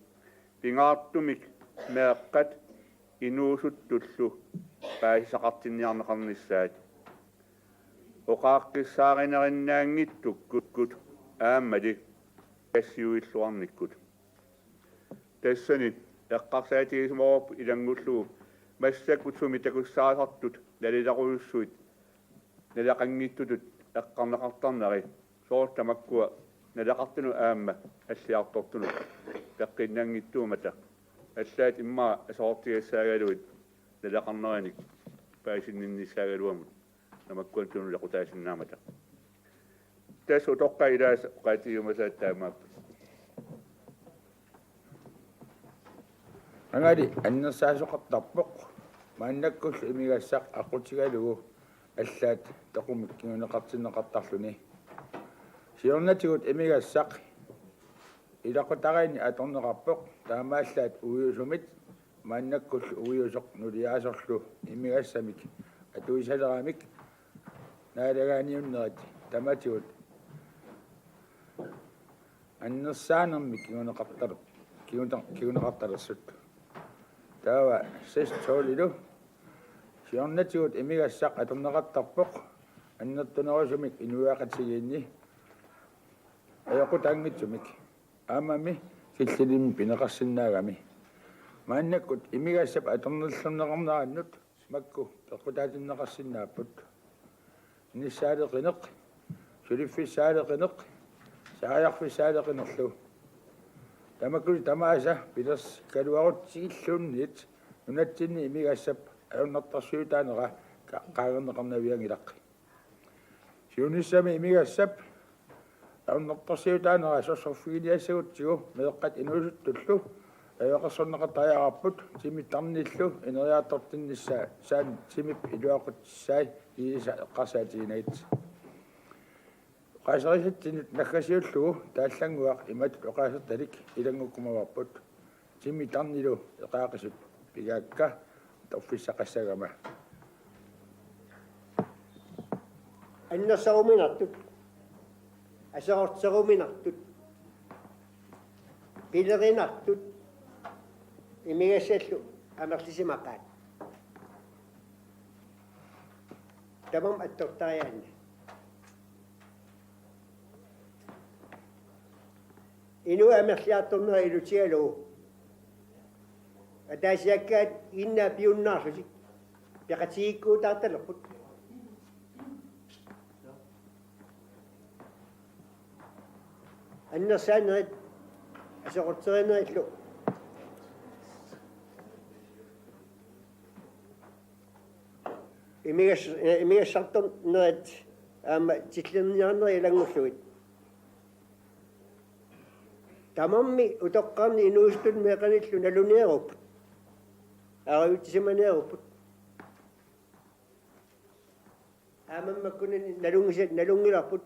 pingaartumik meeqqat inuusuttullu paasisaqartinniarneqarnissaat. Oqaaqqissaarinerinaanngitsukkut aammali kassiuilluarnikkut. Tassani eqqarsaatigisimavoq ilanngullugu massakkut sumi takussaasartut nalilerujussuit naleqanngitsutut eqqarneqartarneri soorlu tamakkua naleqartunut aamma alliartortunut peqqinnanngitsuummata allaat immaqa aserortigissaagaluit naleqarnerinik paasinninnissaagaluamut tamakkua tunuliaqutaasinnaammata. Tassa utoqqaat ilaasa oqaatigiumasaat taamaapput. Angali annersaasoqartarpoq maannakkullu imigassaq aqqutigalugu allaat toqumik kinguneqartinneqartarluni. Siornatigut imigassaq ilaqutariinni atorneqarpoq taamaallaat uiusumit maannakkullu uiusoq nuliaasorlu imigassamik atuisaleramik naalagaaniunnerit tamatigut annersaanermik kinguneqartaler-, kinguter-, kinguneqartalersut. Taava seks tolvilu siornatigut imigassaq atorneqartarpoq annertunerusumik inuiaqatigiinni ajoqutanngitsumik aammami killilimmik pineqarsinnaagami. Maannakkut imigassap atornerlunneqarnerannut makku peqqutaatinneqarsinnaapput. Inissaaleqineq, suliffissaaleqineq, saariarfissaaleqinerlu. Tamakkulu tamaasa pilersikkaluarutsigilluunniit nunatsinni imigassap ajornartorsiutaanera qa-, qaangerneqarnavianngilaq. Siunissami imigassap ajornartorsiutaanera sorsorfiginiassagutsigu meeqqat inuusuttullu ajoqersorneqartariaqarput timip tarnillu ineriartortinnissaa, saan timip iluaqutissaa kiisa eqqarsaatiginagit. Oqaaserisatsinut naggasiullugu Taallannguaq imatut oqaasertalik ilanngukkumavarput: Timi Tarnilu eqaaqisut pigaakka torfissaqassagama. Annersaruminartut, aserorteruminartut, pilerinartut imigassallu amerlisimaqaat. Tamarmik attortariaanni. Inuit amerliartornerat ilutigalugu ataasiakkaat inna piunnaarlutik peqatigiikkuutaartalerput. Annersaanerit aserorterinerillu imigas-, eh, imigassartornerit aamma tillerniarnerit ilanngullugit. Tamarmik utoqqarnik inuusuttunut meeqqanillu nalunneerupput. Arujutsisimaneerupput. Aamma makkunani nalunngisat nalunngilarput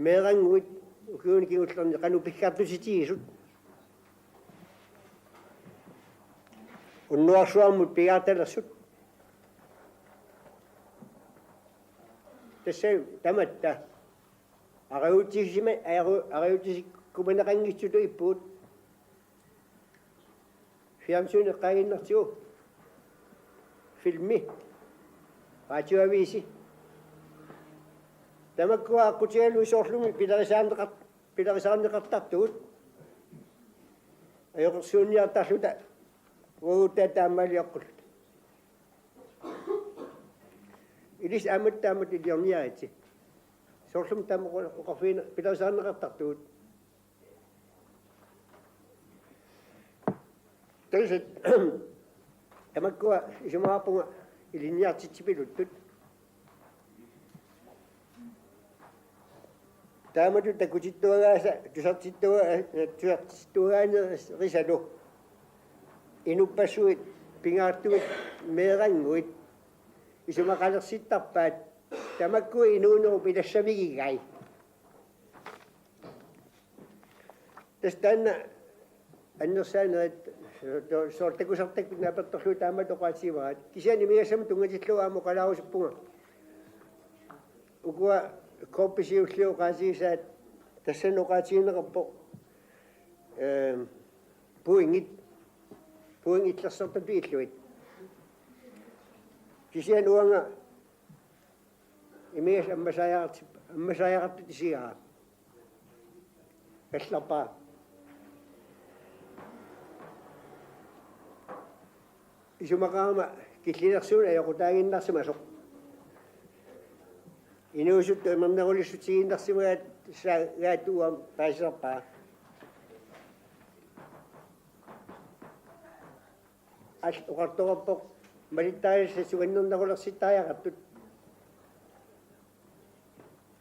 meerannguit ukiuni kingullerni qanoq piggartutigisut. Unnuarsuarmut pigaartalersut. Tassa tamatta arujutsisima-, aru-, arujutsisikkumaneqanngitsutut ippugut. Fjernsyn eqqaaginnartigu, filmi, radioavisi. Tamakkua aqqutigalugit soorlumi pilerisaarneqar-, pilerisaarneqartartugut. Ajoqersuunniartarluta uaguttaaq taamaalioqqulluta. Ilissi aamma taamatut iliorniaritsi. Soorlumi taama oqarfigineq pilerisaarneqartartugut. Tassa tamakkua isumaqarpunga ilinniartitsipiluttut. Taamatut takutittuagaasa tusartittua-, tusartittuagaanerisalu inuppassuit pingaartumik meerannguit isumaqalersittarpaat, tamakku inuunerup ilassamigigai. Tassa taanna annersaanerit so-, so-, soorlu takusartakkat naapertorlugit taamatut oqaatigivaraat. Kisianni imigassamut tunngatillugu aamma oqalaarusuppunga. Ukua korpisiulliup oqaatigisaat tassani oqaatigineqarpoq, ehm, pointit, pointit illersortut illugit. Kisianni uanga imigassaq ammasariaqartut, ammasariaqartut isigara. Kallarpara. Isumaqarama killilersuuneq ajoqutaaginnarsimasoq. Inuusuttut imernerulissutigiinnarsimagaat saagaat uanga paasisarpara. Al-, oqartoqarpoq malittarisassat suannernerulersittariaqartut.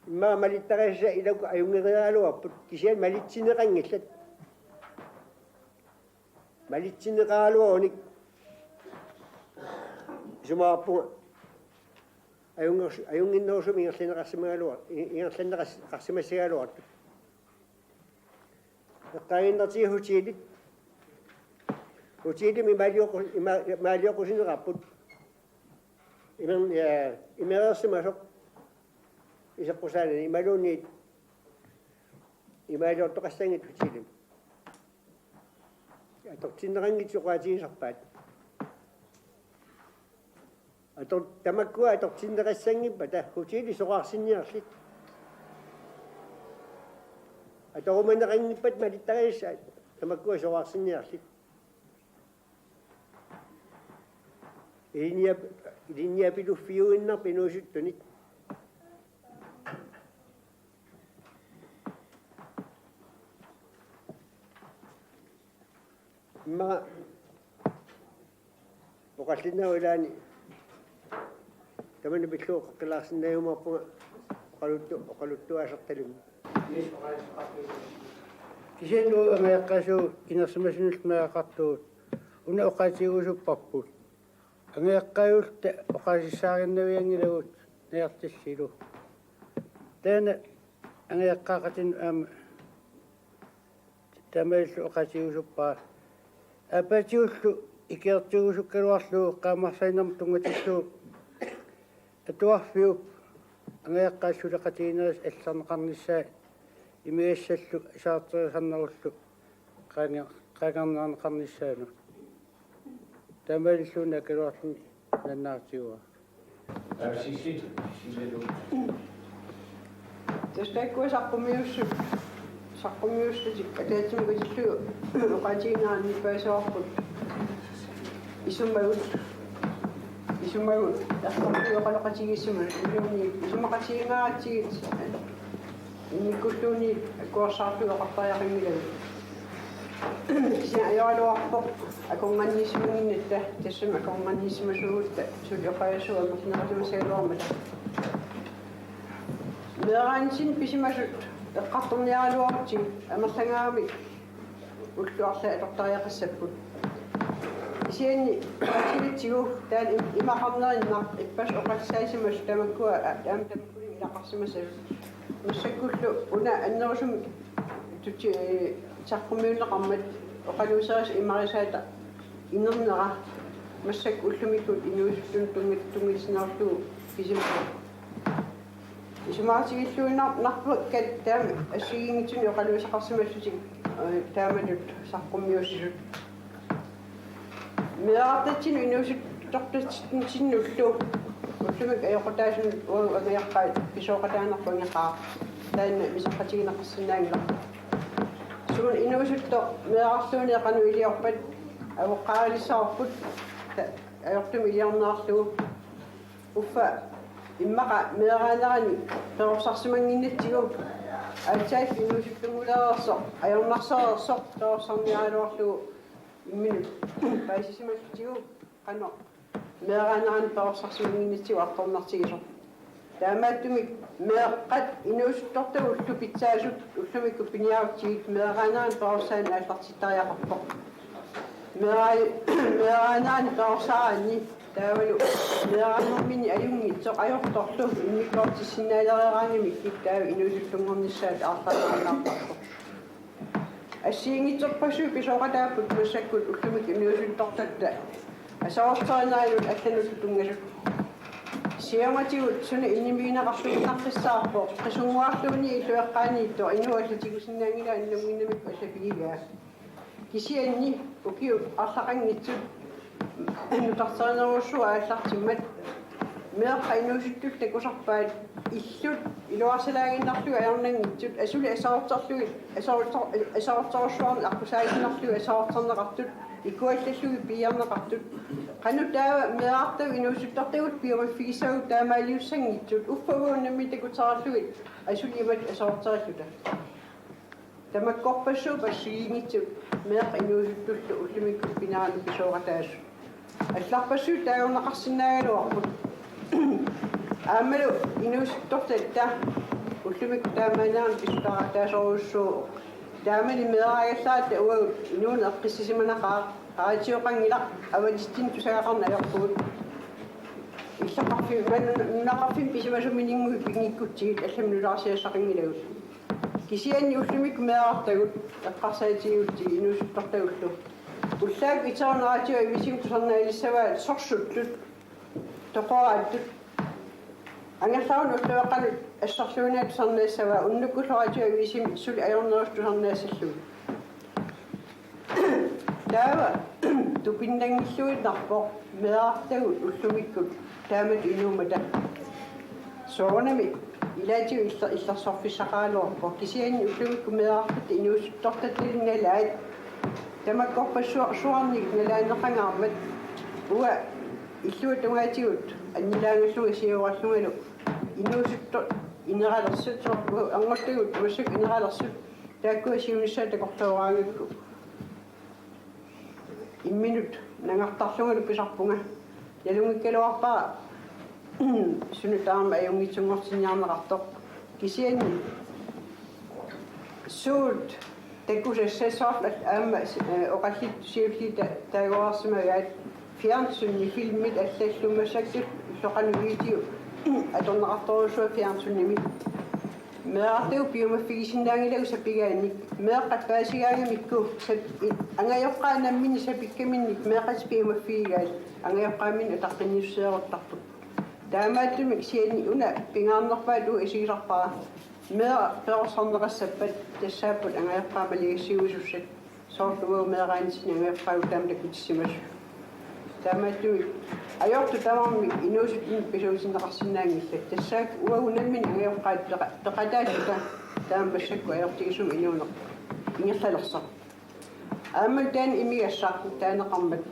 Immaqa malittarisassat ilakku ajunngeriaraluarput, kisianni malitsinneqanngillat. Malitsinneqaraluarunik isumaqarpunga ajunngers-, ajunnginnerusumik ingerlanneqarsimagaluar-, i-, ingerlanneqas-, qarsimassagaluartut. Eqqaaginnartigu hotelit. Hotelimi imaalioqqu-, ima-, imaalioqqusineqarput. Imer-, ja, imereersimasoq iseqqusaanani imaluunniit imaaliortoqassanngitsoq hotelimi. Atortinneqanngitsut oqaatigisarpaat. Ator-, tamakkua atortinneqassanngippata hotelit soraarsinniarlit. Atorumaneqanngippat malittarisassat tamakkua soraarsinniarlit. Ilinniap-, ilinniapiluffiuinnarpoq inuusuttunit. Immaqa oqallinnerup ilaani tamanna pillugu oqaqqilaarsinnaajumaarpunga oqaluttu-, oqaluttuaasartaluni. Kisianni uagut angajoqqaasuugut inersimasunullu meeraqartugut. Una oqaatigigusupparput. Angajoqqaajulluta oqaasissaarinnavianngilagut Najartassilu. Taanna Angajoqqaaqatinnut aamma taamaalillutik oqaatigiusuppara. Aappaatigullu ikiortigusukkaluarlugu qaammarsaanermut tunngatillugu atuarfiup angajoqqaat suleqatigiinnerisa allarneqarnissaa imigassallu saarterisarnerullu qaange-, qaangerneqarnissaanut. Taamaalilluunniit akkaluarluni nalunaarutigaara. Aapsissit, silalu. Tassa taakkua saqqummiussut, saqqummiussutit ataatsimut katillugit oqaatigineranni paasivarput. Isumagut, isumagut, erfarput oqaloqatigiissimasut, iluunniit isumaqatigiinngaratsigit, immikkulluunniit akuersaartut oqartariaqanngilagut. Kisianni ajoraluarpoq akornanniissimannginnatta, tassami akornanniissimasuugutta suli oqaasii amerlineqarsimassagaluarmata. Meeraanitsinni pisimasut eqqartorniaraluarutsigit amerlangaaramik ullut arlaat atortariaqassapput. Kisianni oqaatigigatsigu taanna im-, imaqarnerinnaq ippassaq oqallisaasimasut tamakkua a-, aamma tamakkuninnga ilaqarsimassasut. Massakkullu una annerusumik tuti-, ee, saqqummiunneqarmat oqaluuserisaq imarisaata inernera massakkut ullumikkut inuusuttunut tunnga-, tunngatinnerullugu pisimasoq. Isumaqatigiilluinnarpakka taama assigiinngitsunik oqaluuseqarsimallutik, ee, taamatut saqqummiussisut. Meerartatsinnut inuusuttortatsinnullu ullumikkut ajoqutaasunut uagut angajoqqaat pisooqataanerput angeqaaq. Taanna misoqatigineqarsinnaanngilaq. Sumut inuusuttoq meerarluunniit qanoq iliorpat avoqqaarilissavarput ta-, ajortumik iliorneqarlugu. Uffa immaqa meeraanerani perorsarsimannginnatsigu aatsaat inuusuttunngulereersoq, ajornarsereersoq perorsarniaraluarlugu imminut paasisimallugu qanoq meeraanerani perorsarsimannginnatsigu artornartigisoq. Taamaattumik meeqqat inuusuttortagullu pitsaasut ullumikkut piniarutsigit meeraanerani perorsaaneq aallartittariaqarpoq. Meeraa-, meeraanerani perorsaaraanni taavalu meeraanerminni ajunngitsoq ajortorlu immikkoortissinnaaleriaraangamikkit taava inuusuttunngornissaat aarlerinartarpoq. Assigiinngitsorpassuit pisooqataapput massakkut ullumikkut inuusuttortatta aserorterineranut allanullu tunngasut. Siornatigut suna innimigineqarluinnaqqissaarpoq, qisunnguarluunniit illuaqqaaniittoq inuallatigusinnaanngilaa annunnginnamik allapigigaa. Kisianni ukiut arlaqanngitsut nutarterinerujussuaq aallartimmat meeqqat inuusuttullu takusarpaat illut iluarsalaaginnarlugit ajornanngitsut, asuli aserorterlugit, aserorter-, aserorterujussuarnik aqqusaaginnarlugit aserorterneqartut, ikuallallugit piiarneqartut. Qanoq taava meerartagut inuusuttortagut piumaffigissavagut taamaaliussanngitsut, uffa uagut nammineq takutereerlugit asuli imatut aserorterilluta. Tamakkorpassuupput assigiinngitsut meeqqat inuusuttullu ullumikkut piniarneq pisooqataasut. Allarpassuit taagorneqarsinnaagaluarput. Aammalu inuusuttortatta ullumikkut taamaanerani pissutaaqataasorujussuuvoq. Taamani meeraagallaratta uagut inuuneq eqqissisimanaqaaq, qaratioqanngilaq, avatitsinni tusagaqarneq ajorpugut. Illoqarfimmi, nunaqarfimmi pisimasumininnguit pinngikkutsigu allamut nutaarsiassaqanngilagut. Kisianni ullumikkut meerartagut eqqarsaatigigutsigit inuusuttortagullu. Ullaakkut iterneq radiorivisimmik tusarnaalissavaat sorsuttut, toqoraattut. Angerlarunut ulluaqqanut assorluinnaq tusarnaassavaa, unnukkullu radiorivisimmik suli ajornerusut tusarnaassallugit. Taava tupinnanngilluinnarpoq meerartagut ullumikkut taamatut inuummata. Soorunami ilaatigut iller-, illersorfissaqaraluarpoq, kisianni ullumikkut meerartatta inuusuttortatta nalaat tamakkorpassuarnik nalaanneqangaarmat. Uanga illuatungaatigut annilaangallunga siorallungalu inuusuttoq ineralersoq, soorlu anngortigut massakkut ineralersoq, taakkua siunissaat takorlooraangakku. Imminut nangartarlungalu pisarpunga. Nalunngilaarpara suna tamarmi ajunngitsunngortinniarneqartoq. Kisianni suut takusassat soorlu aamma, eh, oqallittut siulliit ta-, taaguusimagaat, fjernsynimi filmit allallu massakkut illoqarfik video atorneqartorujussuuvoq fjernsynimi. Meerartagut piumaffigisinnaanngilagut sapigaannik, meeqqat paasigaangamikku sap-, i-, angajoqqaat namminneq sapikkaminnik meeqqat piumaffigigaat angajoqqaamminnik ataqqinnissuseeruttarput. Taamaattumik kisianni una pingaarnerpaatut isigisarpara meeraq perorsarneqassappat tassaapput angajoqqaat maligassiuisussat. Soorlu uagut meeraanerminni angajoqqaat taama takutissimasut. Taamaattumik ajortut tamarmik inuusuttut pisuutinneqarsinnaanngillat. Tassaakka uagut namminneq angajoqqaat peqa-, peqataalluta taama massakkut ajortigisumik inuuneq ingerlalersoq. Aammalu taanna imigassaq taaneqarmat.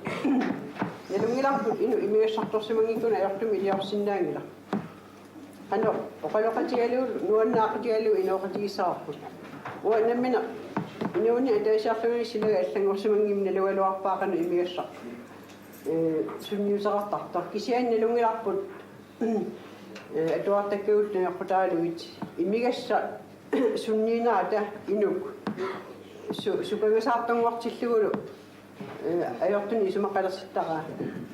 Nalunngilarput inuk imigassartorsimanngikkunik ajortumik iliorsinnaanngilaq. Qanoq oqaloqatigalugu, nuannaaqatigalugu inooqatigissavarput. Uanga nammineq inuuneq ataasiarlunga silaga allanngorsimanngimmat nalugaluarpara qanoq imigassaq, ee, sunniuteqartartoq. Kisianni nalunngilarput, ee, atuartakkavut najoqqutaralugit imigassaq sunniinerata inuk su-, sukangasaartunngortillugulu, ee, ajortunik isumaqalersittaraa.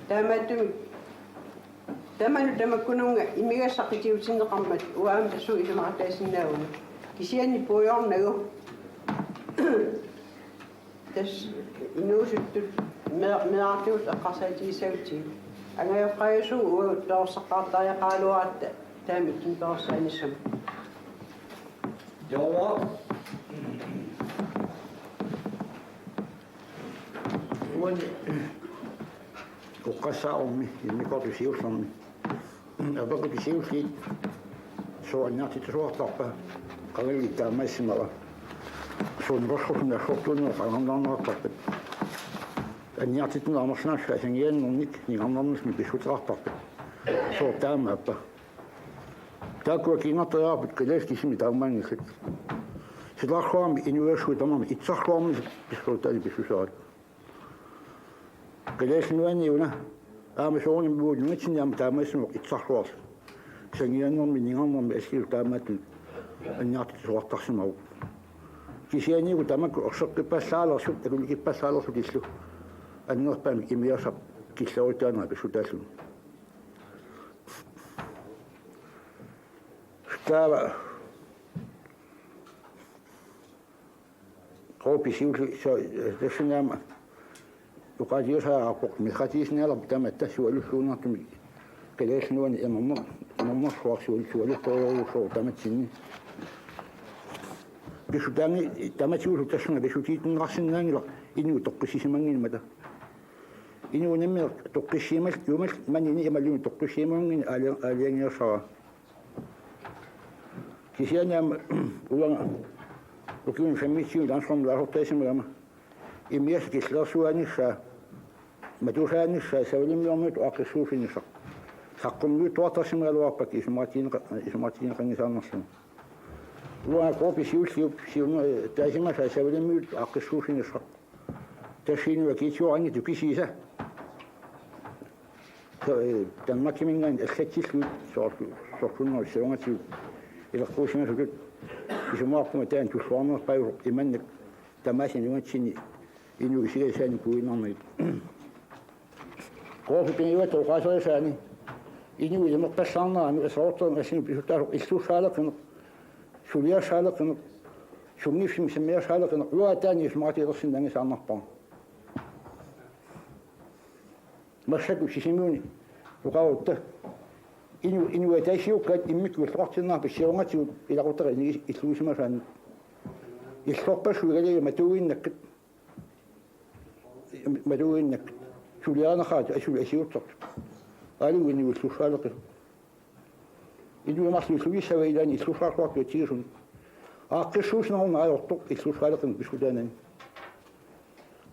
Taamaattumik tamanut tamakkununnga imigassaq qitiutinneqarmat uanga tassunga isumaqataasinnaaguma. Kisianni puigornagu tassa inuusuttut mee-, meerartagut eqqarsaatigissagutsigit. Angajoqqaajusut uagut perorsaqaartariaqaraluaratta taama ittunik perorsaanissamut. Joo. Uani oqassaarummi immikkoortut siullermi. Apeqqut siulliit sooq anniartitsisuartarpa? Qangali taamaassimava? Suunnersorsunersortuunera qangarnaarneqartarpat? Anniartitsineq amerlanersoq asangiannernik ningarnernissamik pissuteqartarpat? Sooq taamaappa? Taakkua kiinartariaqarput kalaallit kisimik taamaanngillat. Silarsuarmi inuiassui tamarmi itsarsuarmi pissortaani pissuserat. Kalaallit Nunaanni una aamma soorunami uagut nunatsinni aamma taamaassimavoq itsarsuarlu. Sangiannermi ningarnermi allilu taamaattumik anniartitsisuartarsimavoq. Kisianni uku tamakku erseqqippallaalersugut, akulikkippallaalersutillu annerpaamik imigassaq killeruttaanera pissutaalluni. Taava Qoorup siulliup so-, tassuuna aamma oqaatigisariaqarpoq meqatigisinnialerput tamatta sualulluunniartumik Kalaallit Nunaanni imerner-, imernersuaq sual-, sualuttorujussuuvoq tamatsinni. Pissutaanngilaq tamatigut tassunga pissutigineqarsinnaanngilaq inuit toqqissisimanngimmat. Inuup nammineq toqqissimal-, jumal-, manini imaluunniit toqqissimagunngini aali-, aalajangigassara. Kisianni aamma uanga ukiuni femogtyve landsrådimi ilaasortaasimagama imigassaq killeqarsuaanissaa, matuusaanissaa savalimmiormiutut aaqqissuussinissaq. Saqqummiuttuartarsimagaluarpakka isumaqatigineqa-, isumaqatigineqanngisaannarlugu. Uanga Qoorup siulliup siunner-, taasimasaa savalimmiutut aaqqissuussinissaq. Tassa inuit akiitsuaranngitsut kisiisa. So, eh, Danmarkiminngaanniit allatsillugit soorlu-, sorsunnerup siornatigut ileqquusimasutut isumaqarpunga taanna tulluarnerpaajusoq imannak tamaasa nunatsinni inuit isigasaannik puinnarnagit. Qoorup pingajuatta oqaaserisaani inuit imerpallaarneranut asserorterneq assingup pisuttaasoq illussaaleqineq, suliassaaleqineq, sunngiffimmik sammiassaaleqineq, uanga taanna isumaqatigilersinnaanngisaannarpara. Massakkut Sisimiuni oqarutta inu-, inuit ataasiakkaat immikkut illoqartinneqarput siornatigut ilaquttakka inigi-, illuisimasaannik. Illorpassuit igalii matuuinnakkat. Matuuinnakkat. Suliarineqaat asuli asiutsartut. Aaligu inuit illussaaleqisoq. Inuit marluk illugissavat ilaanni illussaarsuartut atsigisuni. Aaqqissuussinerunngilaq ajortoq illussaaleqineq pissutaanani.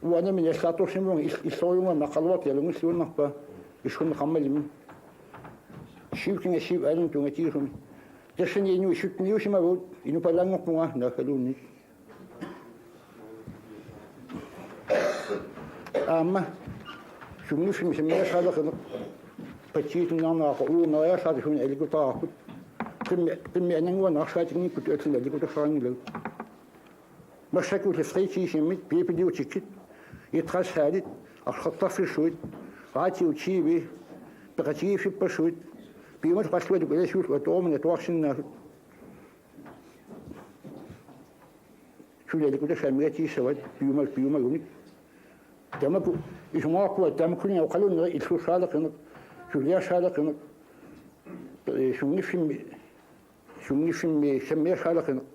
Uanga nammineq allaartorsimavunga il-, illoriunga naqqaluartialunngilluinnarpaa issunneqarmalimi. Syvogtyve syv alunnut tunngatigisunik. Tassani inuit sytteniusimavagut, inuppalaanngorpunga naaggaluunniit. Aamma sunngiffimmik sammiassaaleqineq partiitunniarneqarpoq uagut meeriallaartut suni aliikkutariaqarput. Qimmi, qimmi anannguaq narsaatinngikkunik allanut aliikkutassaraanngilagut. Massakkulli fritidshjemmit, biblioteket, idrætshallit, arsartarfissuit, radio, T V, peqatigiiffippassuit, piumasut qallunaatut ilasiullutik atuarsinnaasagut. Sulialikut tassa amigatigissavat piuma-, piumagunik. Tamakku isumaqarpunga tamakkuninnga oqalunnerit illussaaleqineq, suliassaaleqineq, eh, sunngiffimmi, sunngiffimmi sammiassaaleqineq.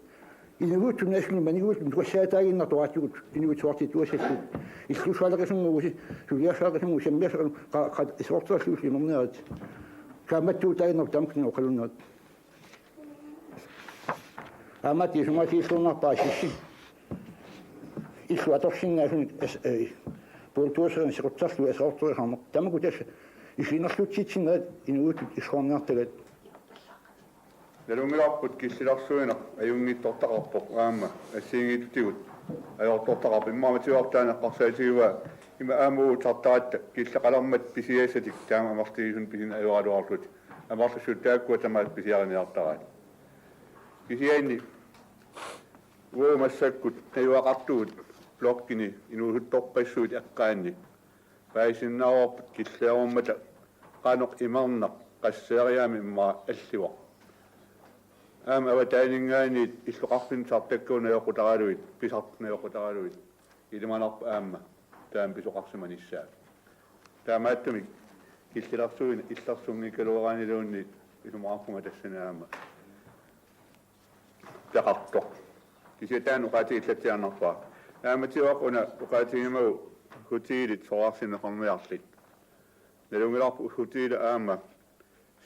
Inuit tunniussilluni maniguit nukassiaataaginnartoq raatigut, inuit suartittuassallu. Illussaaleqisummagusi, suliassaaleqisummagusi, sammiassaaleqisummagusi, qa-, qa-, isorterluussi imernerit. Kaammattuutaaginnarpoq tamakkununnga oqalunnerit. Aamma isumagiilluinnarpara sissi. Illu atorsinnaasunik as-, eh, bulldozerimik sequtserlugu aserorterisarneq. Tamakku tassa isiginerlutsitsinerit inuusuttut issuarniartagaat. Nalunngilarput killilersuineq ajunngitsortaqarpoq aamma assigiinngitsutigut ajortortaqarpoq. Immaqa Matiuartaaq eqqarsaatigivaa ima aamma uuttartaratta killeqalermat pisiassatik taama amerlasuunik pisineq ajoraluarlutik. Amerlasuut taakkua tamaasa pisiariniartaraat. Kisianni uagut massakkut najugaqartugut blokkini inuusuttorpassuit eqqaanni paasisinnaavarput killeerummata qanoq imerneq qasseeriaammik immaqa allivoq. Aamma avataaninngaanniit illoqarfinni pisartakkagut najoqqutaralugit, pisartut najoqqutaralugit. Ilimanarpoq aamma taama pisoqarsimanissaa. Taamaattumik killilersuineq illersunngikkaluaraanniluunniit isumaqarpunga tassani aamma peqartoq. Kisianni taanna oqaatigillatsiarnarpara. Aamma Matiuaraq una oqaatigimagu hotelit soraarsinneqarniarlit. Nalunngilarput hotelit aamma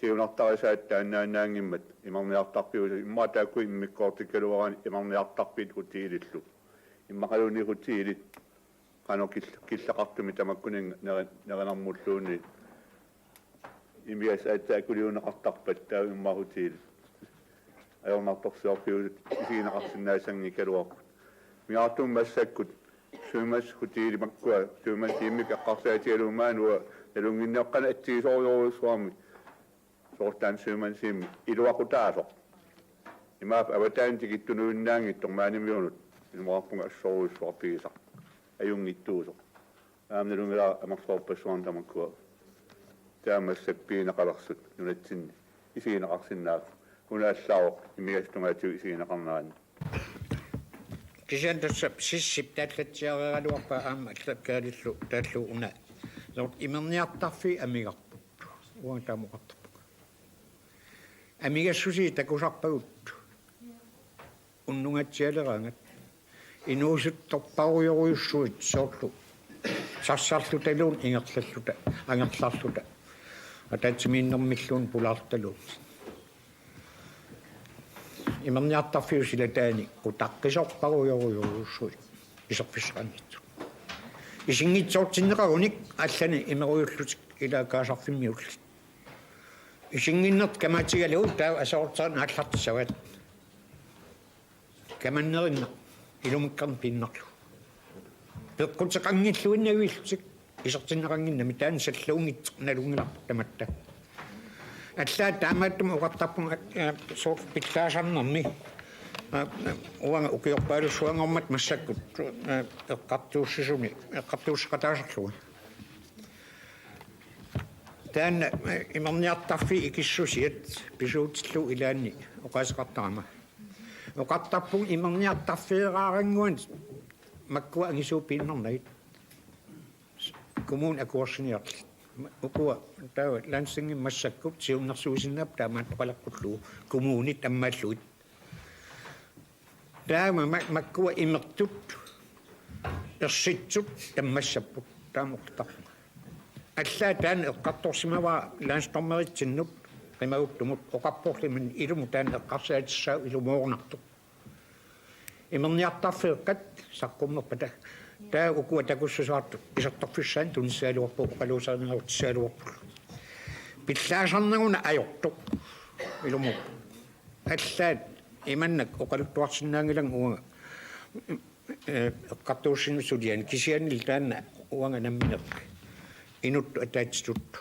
siunertarisaat taannaannaanngimmat imerniartarfiusut immaqa taakku immikkoortikkaluaraanni imerniartarfiit hotelillu. Immaqaluunniit hotelit qanoq kill-, killeqartumik tamakkuninnga neri-, nerinermulluunniit. Imigassaq aatsaat akuliunneqartarpat taava immaqa hotelit ajornartorsiorfiusut isigineqarsinnaassanngikkaluarput. Miaartumik massakkut Sømandshoteli makkua, Sømandshjemmi eqqarsaatigalugu maani uanga nalunnginnerup qanoq atsigisorujorujussuarmik. Soorlu taanna Sømandshjemmi iluaqutaasoq. Imaappoq avataani tikittunuinnaanngitsoq maanimiunut isumaqarpunga assorujussuaq pigisaq. Ajunngitsuusoq. Aamma nalunngilara amerlasoorpassuarnik tamakkua. Taava massakkut pigineqalersut nunatsinni isigineqarsinnaapput. Una allaavoq imigassaq tungaatigut isigineqarneranni. Kisianni tassa sissip taallatsiareeraluarpaa aamma allakkalillu taallugu una. Soorlu imerniartarfiit amigarput. Uanga taama oqartarpunga. Amigassusii takusarpagut unnungaatsialeraangat. Inuusuttorparujorujussuit soorlu. Sassarlutaluunniit ingerlalluta, angerlarluta. Ataatsimiinnermilluunniit pulaartaluunniit. Imerniartarfiup silataani qutaqqisorparujorujorujussuit iserfissaqanngitsut. Isinngitsoortinneqarunik allani imerujullutik ilaat kaasarfimmiullit. Isinnginnertik kamaatigalugu taava aserorterineq aallartissavaat. Kamannerinnaq ilumukkerneq piinnarlugu. Peqquteqanngilluinnavillutik isertinneqannginnami taanna salluunngitsoq nalunngilarput tamatta. Allaat taamaattumik oqartarpunga, eh, soorlu pillaasarnermi. Eh, uanga ukiorpaalussuanngormat massakkut, eh, eqqartuussisuni, eqqartuusseqataasarlunga. Taanna, eh, imerniartarfiit ikissusiat pisuutillugu ilaanni oqaaseqartarama. Oqartarpunga imerniartarfeeraarannguanik makkua angisuut piinnarnagit. Kommuni akuersiniarlutik. Ukua taava Landstingimi massakkut siunnersuisinnaapput taamaattoqaleqqullugu kommunit ammaallugit. Taama ma-, makkua imertut ersitsut tammassapput taama oqartarpunga. Allaat taanna eqqartorsimavara landsdommeritsinnut qimaguttumut oqarporli imannak ilumut taanna eqqarsaatissaaq ilumoornartoq. Imerniartarfeeqqat saqqummerpata. Taava ukua takussusaartut isertorfissaannik tunissagaluarpugut oqaluuserinerussagaluarpullu. Pillaasarneruna ajortoq. Ilumut. Allaat imannak oqaluttuarsinnaanngilanga uanga, eh, eqqartuussinermi suliani kisiannili taanna uanga nammineq inuttut ataatsitut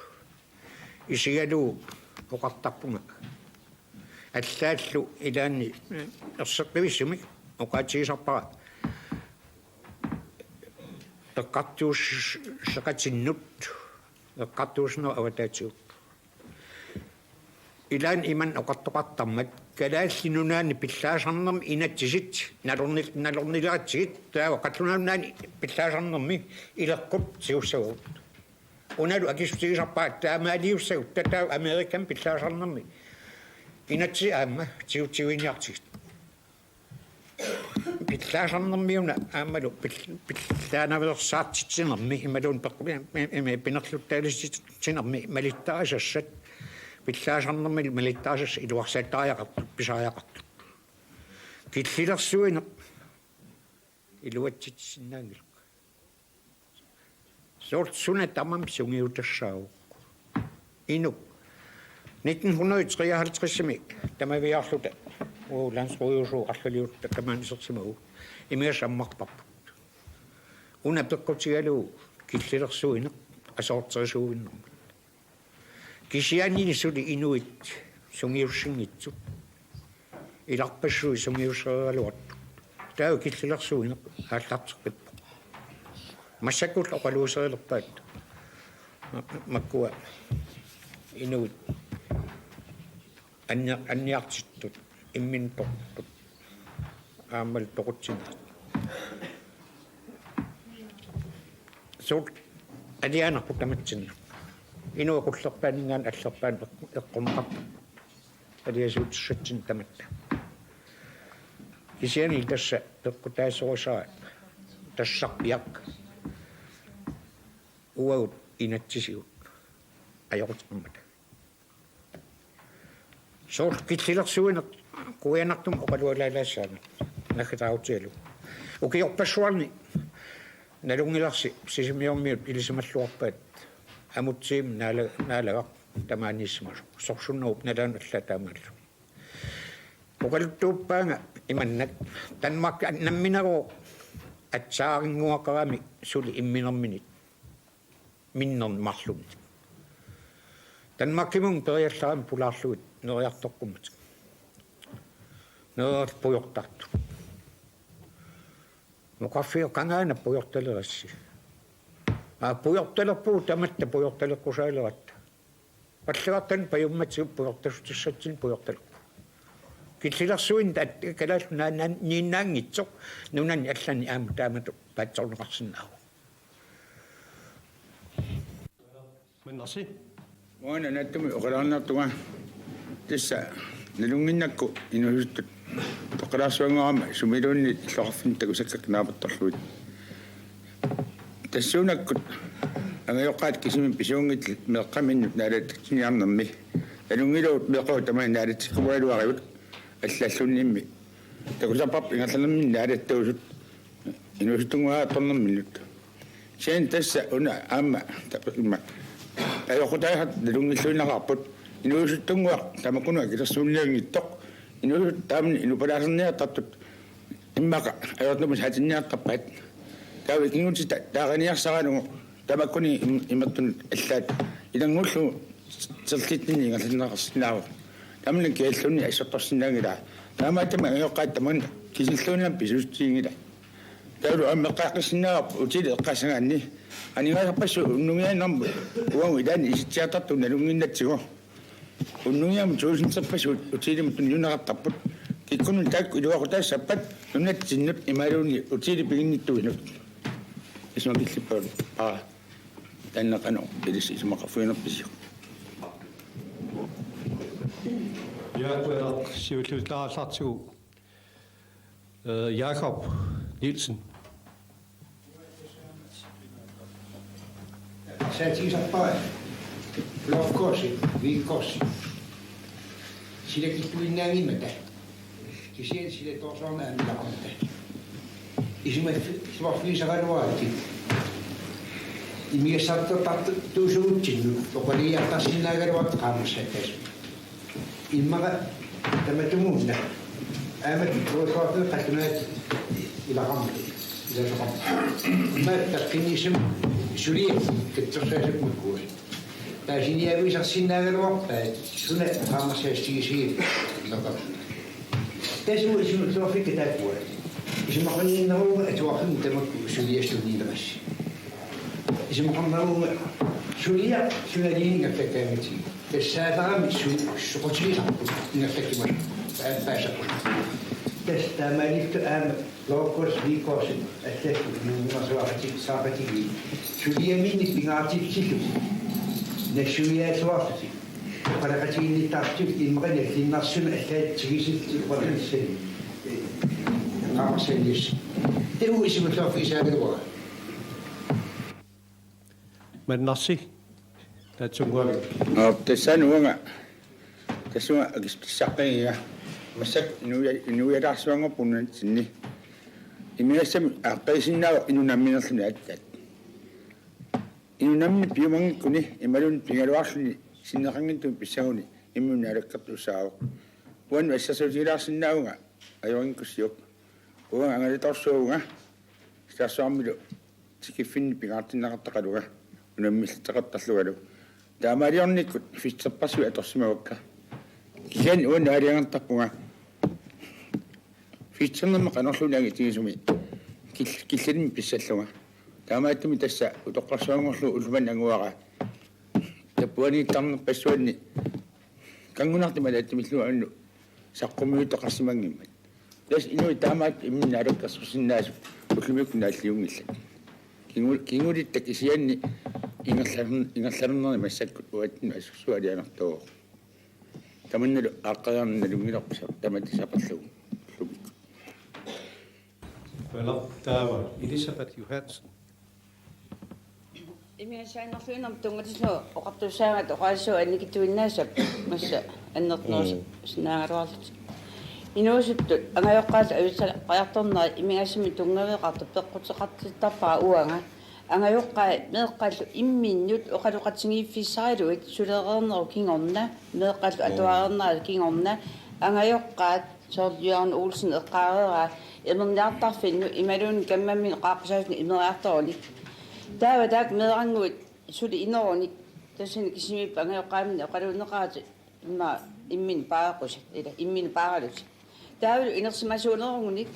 isigalugu oqartarpunga. Allaallu ilaanni, eh, erseqqivissumik oqaatigisarpara eqqartuusseqatinnut eqqartuussinerup avataatigut. Ilaanni imannak oqartoqartarmat Kalaallit Nunaanni pillaasarnermi inatsisit nalorni-, nalornileratsigit taava Qallunaat Nunaanni pillaasarnermi ileqqut tigussavagut. Unalu akissutigisarpara taamaaliussagut taava Amerikami pillaasarnermi inatsisit aamma tigutsiviiniartigit. Pillaasarnermiuna aammalu pil-, pillaanaveersaartitsinermi imaluunniit peq-, imi pinerluttaalitsitsinermi malittarisassat pillaasarnermilu malittarisassat iluarsaattariaqartut pisariaqartut. Killilersuineq iluatsitsissinnaanngilaq. Soorlu suna tamarmi sungiutassaavoq. Inuk. Nitten hundrede treoghalvtredsimi tamaviaarluta uu landsrådsuup arlaliulluta tamaani isersimagu imigassaq ammarparput. Una peqqutigalugu killilersuineq asoorterisuuvinnermut. Kisiannili suli inuit sungiussinngitsut. Ilarpassui sungiussereeraluartut. Taava killilersuineq aallarteqqippoq. Massakkullu oqaluuserilerpaat. Ma-, makkua inuit anni-, anniartittut imminut toquttut aammalu toqutsinerat. Soorlu alianarpoq tamatsinnut. Inuk qullerpaaninngaanniit allerpaanut eqqorneqarpoq. Aliasuutissatsinnik tamatta. Kisianni tassa peqqutaasorisara tassarpiaq uagut inatsisigut ajoquteqarmata. Soorlu killilersuineq quianartumik oqalualaalaassaaneq naggataarutigalugu. Ukiorpassuarni nalunngilarsi Sisimiormiut ilisimalluarpaat Amutsiimi naala-, naalagaq tamaaniissimasoq. Sorsunnerup nalaani allaat taamaalilluni. Oqaluttuuppaanga imannak: Danmark nammineq atsaarinnguaqarami suli imminerminit minnerni marlunni. Danmarkimut periallarami pulaarlugit neriartoqqummatik. Neriartortut pujortartut. Oqarfigaara qangaana pujortalerassi. Aa, pujortalerpugut tamatta pujortaleqqusaaleratta. Pallagartanut pajummatigut pujortassutissatsinnik pujortalerpugut. Killilersuineq at-, Kalaallit Nunaanniinnaanngitsoq nunani allani aamma taamatut paatsoorneqarsinnaavoq. Mannarsi. Uanga naatsumik oqaluarniartunga tassa nalunnginnakku inuusuttut toqqalaarsuanngorama sumiluunniit illoqarfinni takusakkakka naapertorlugit. Tassuunakkut angajoqqaat kisimik pisuunngitsut meeqqaminnut naalatsitsiniarnermi nalunngilagut meeqqagut tamanit naalatsikkumaluarigut allalluunniimmi takusarparput ingerlanerminni naalattuusut inuusuttunnguaqqaartornerminnut. Kisianni tassa una aamma tap-, imma ajoqutaasat nalunngilluinnaqaarput inuusuttunnguaq tamakkununnga akilersuunnianngitsoq inuusuttut taamani inupalaaserniartartut immaqa ajortumik saatinniartarpaat. Taava ikinngutita taariniarsaralugu tamakkuninnga im-, imertunut allaat ilanngullugu serlitsinni ingerlanneqarsinnaavoq. Tamanna kialluunniit assortorsinnaanngilaa. Taamaattumik angajoqqaat tamanna kisilluunniit pisuussutiginngilai. Taavalu aamma eqqaaqqissinnaavoq hotelip eqqaassagaanni aningaasarpassuit unnugiinnarmut uagut ilaanni isitsiartartut nalunnginnatsigu. Unnugiinnarmut tuusinterpassuit hotelimut tunniunneqartarput. Kikkunnut taakku iluaqutaassappat nunatsinnut imaluunniit hotelip piginnittuinut. Isumaqarfiginerpara. Taanna qanoq ilissi isumaqarfiginerpisiuk? Ja, qujanaq siulliullaarallartigu. Øh, Jakob Nielsen. Saatigisarpara golfkursi, hvilekursi. Silakittuinnaanngimmata. Kisianni silatoorsuarmik aamma ilaqarmata. Isumaffi-, isumaffigisaraluarakkit. Imigassartartuusugutsinnut oqalugiartarsinnaagaluartut qaammarsaattaasut. Immaqa tamatumuuna. Aamma tuusuartut qallunaat ilaqarmata. Ilasoqarmata. Immaqa taqqinniissamut suliat katsersaasut makkua. Paasiniaavisarsinnaagaluarpaat suna qaammarsaatigisigineq. Tassa isumulluarfik taakkua. Isumaqarniinnerunga atuarfimmi tamakku suliassuniilerassi. Isumaqarnerunga suliaq sunaluunniit ingerlakkaangatsigu. Tassaalerami su-, soqutigisarput ingerlakkimasoq. Aappaasaq. Tassa taamaalilluta aamma Logos Vigos allallu nuunnersuaqati-, saaqatigiit suliaminnik pingaartitsillugu nassuiaasuarlutik oqaloqatiginnittarlutik immaqalu allinnarsunut allaat tigusillutik oqaloqatissani. Qaamarsanius. Tassa isimulluarfigisaagaluara. Mannarsi, taatsunnguamik. Aap, tassani uanga, tassunga akissutissaqqigiga. Massakkut inuia-, inuialaarsuanngorpunga nunatsinni. Imigassamik aaqqiisinnaavoq inuk namminerluni aatsaat. Inuk nammineq piumanngikkuni imaluunniit pigaluarluni sinneqanngitsumik pissaguni imminut naalakkertussaavoq. Uannut assersuutigilaarsinnaavunga ajunngikkussiuk. Uanga angalatorsuuvunga Silarsuarmilu tikiffinni pingaartinneqartaqalunga unammillertaqartarlungalu. Taamaaliornikkut fitserpassuit atorsimavakka. Kisianni uannut aalajangertarpunga fitsernerma qanorluunniit angitigisumi kil-, killilermik pissallunga. Taamaattumik tassa utoqqarsuanngorlugu ullumanna anguara. Tapuaniittarnerpassuanni kanngunartumik ataatsimiillunga uannut saqqummiuttoqarsimanngimmat. Tassa inuit taamaattut imminut naalakkersuisinnaasut ullumikkut naalliunngillat. Kingu-, kingulittat kisianni ingerlan-, ingerlanerni massakkut uatsinnut assersuutigiinnartuuvoq. Tamannalu aaqqeriarneq nalunngilarput sa-, tamatta saperlugu ullumikkut. Qujanaq, taava Elisabeth Johansen. Imigassaannarluinnarmik tunngatillugu oqartussaagatta oqaaseq annikitsuinnaassapput massa annertunerussinnaagaluarlutik. Inuusuttut angajoqqaallu avissaariartornerat imigassamik tunngaveqartoq peqquteqartittarpara uanga. Angajoqqaat meeqqallu imminnut oqaloqatigiiffissaralugit sulereernerup kingorna, meeqqallu atuareernerup kingorna, angajoqqaat soorlu Jørgen Olsen eqqaareeraa imerniartarfinnut imaluunniit kammamminnut qaaqqusaasunut imeriartorunik. Taava taakku meerannguit suli inerunik tassani kisimiippat angajoqqaaminnik oqaluunneqaratik imma-, imminnut paareqqusat, ila imminnut paaralutik. Taavalu inersimasuunerugunik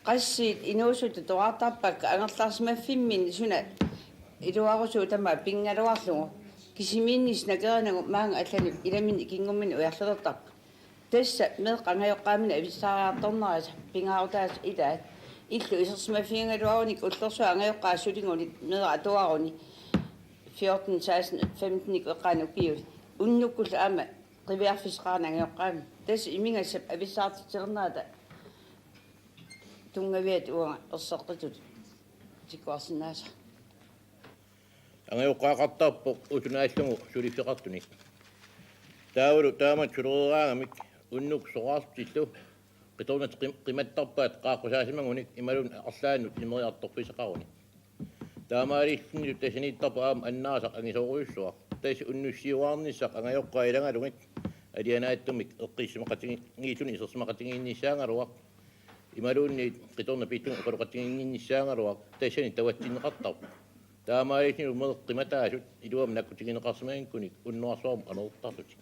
qassiit inuusuttut toraartarpakka angerlarsimaffimminni suna iluarusuuvoq tamaat pinngaluarlugu. Kisimiinnissi nakerinagu maanga allanut ilaminni ikinngumminni ujarlertarput. Tassa meeqqat angajoqqaaminik avissaariartornerisa pingaarutaasa ilaat. Illu isersimaffigigaluarunikkit ullorsuaq angajoqqaat suligunik meeraq atuaruni fjorten, seksten, femten-ikkut eqqaani ukiut. Unnukkullu aamma qiviarfissaqarani angajoqqaami. Tassa imigassap avissaartitsilernerata tunngaviat uanga erseqqitut tikkuarsinnaasara. Angajoqqaaqartarpoq usunaallugu suliffeqartunik. Taavalu taamatut sulereeraangamik unnukkut soraarlutillu qitornat qim-, qimattarpaat qaaqqusaasimagunik imaluunniit arlaannut imeriartorfissaqarunik. Taamaalillunilu tassaniittarpoq aamma annaasaq angisoorujussuaq. Tassa unnussiuaarnissaq angajoqqaat ilagalugit alianaatsumik eqqissisimaqatigiilluni isersimaqatigiinnissaagaluaq. Imaluunniit qitornaq pilluni oqaloqatiginnginnissaagaluaq tassani tavatsinneqartarpoq. Taamaalillunilu meeqqat qimataasut iluamik nakkutigineqarsimanngikkunik unnuarsuarmut qanoq ertarlutik.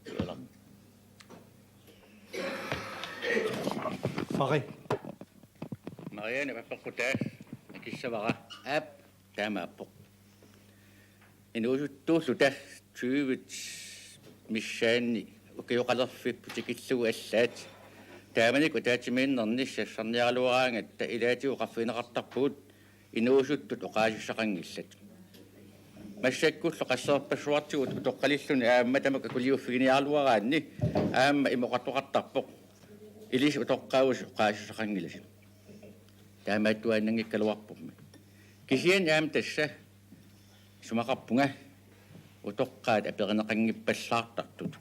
Qujanaq. Mari. Marianne Pappeqqutaa akissavara. Aap, taamaappoq. Inuusuttuulluta tyvit missaanni ukioqalerfipput tikillugu allaat. Taamanikkut ataatsimiinnerni sassarniaraluaraangatta ilaatigut oqarfigineqartarpugut inuusuttut oqaasissaqanngillat. Massakkullu qasseerpassuartigut utoqqalilluni aamma tamakku akuliuffiginiaraluaraanni aamma ima oqartoqartarpoq: Ilissi utoqqaavusi oqaasissaqanngilasi. Taamaattuaannanngikkaluarpummi. Kisianni aamma tassa isumaqarpunga utoqqaat aperineqanngippallaartartut.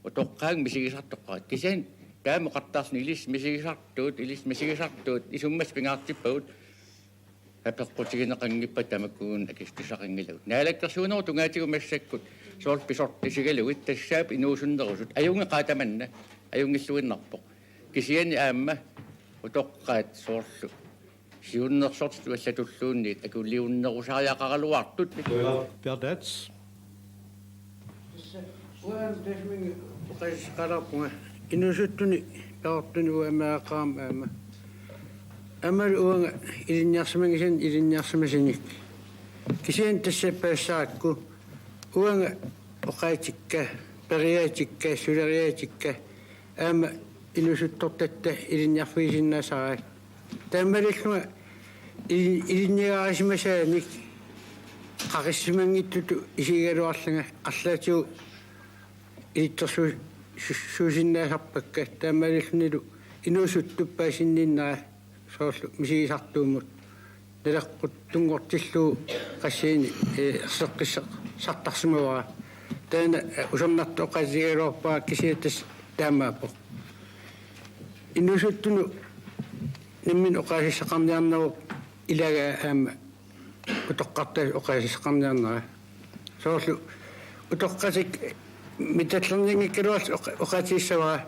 Utoqqaat misigisartoqaat. Kisianni taama oqartarluni: Ilissi misigisartuut, ilissi misigisartuut, isummassuk pingaartippagut. Apeqqutigineqanngippat tamakkuugunik akissutissaqanngilagut. Naalakkersuinerup tungaatigut massakkut soorlu pisortatigalugit tassaapput inuusunnerusut. Ajunngilaq tamanna, ajunngilluinnarpoq. Kisianni aamma utoqqaat soorlu siunnersortitut allatulluunniit akuliunnerusariaqaraluartut. Qujanaq, Bjørn Dats. Uanga tassunga oqaaseqalaarpunga inuusuttunik perortunik uanga meeraqarama aamma. Aammalu uanga ilinniarsimanngikkaanni ilinniarsimasunik. Kisianni tassa paasisakka uanga oqaatsikka, periaatikka, suleriaatikka Aamma inuusuttortatta ilinniarfigisinnaasaraat. Taamaalillunga ili-, ilinniagarisimasaanik qaqissimanngitsutut isigigaluarlunga arlaatigut ilitsersu-, su-, suusinnaasarpakka, taamaalillunilu inuusuttut paasinninnera soorlu misigisartuummut naleqquttunngortillugu qassiini, eh, erseqqissaq-, sartarsimavara. Taanna, eh, usernartoqatigigaluarpara, kisianni tassa taamaappoq. Inuusuttunut nammineq oqaasissaqarniarnerup ilagaa aamma utoqqartaasa oqaasissaqarniarnera. Soorlu utoqqatik mitallernanngikkaluarlutik oqa-, oqaatigissavara: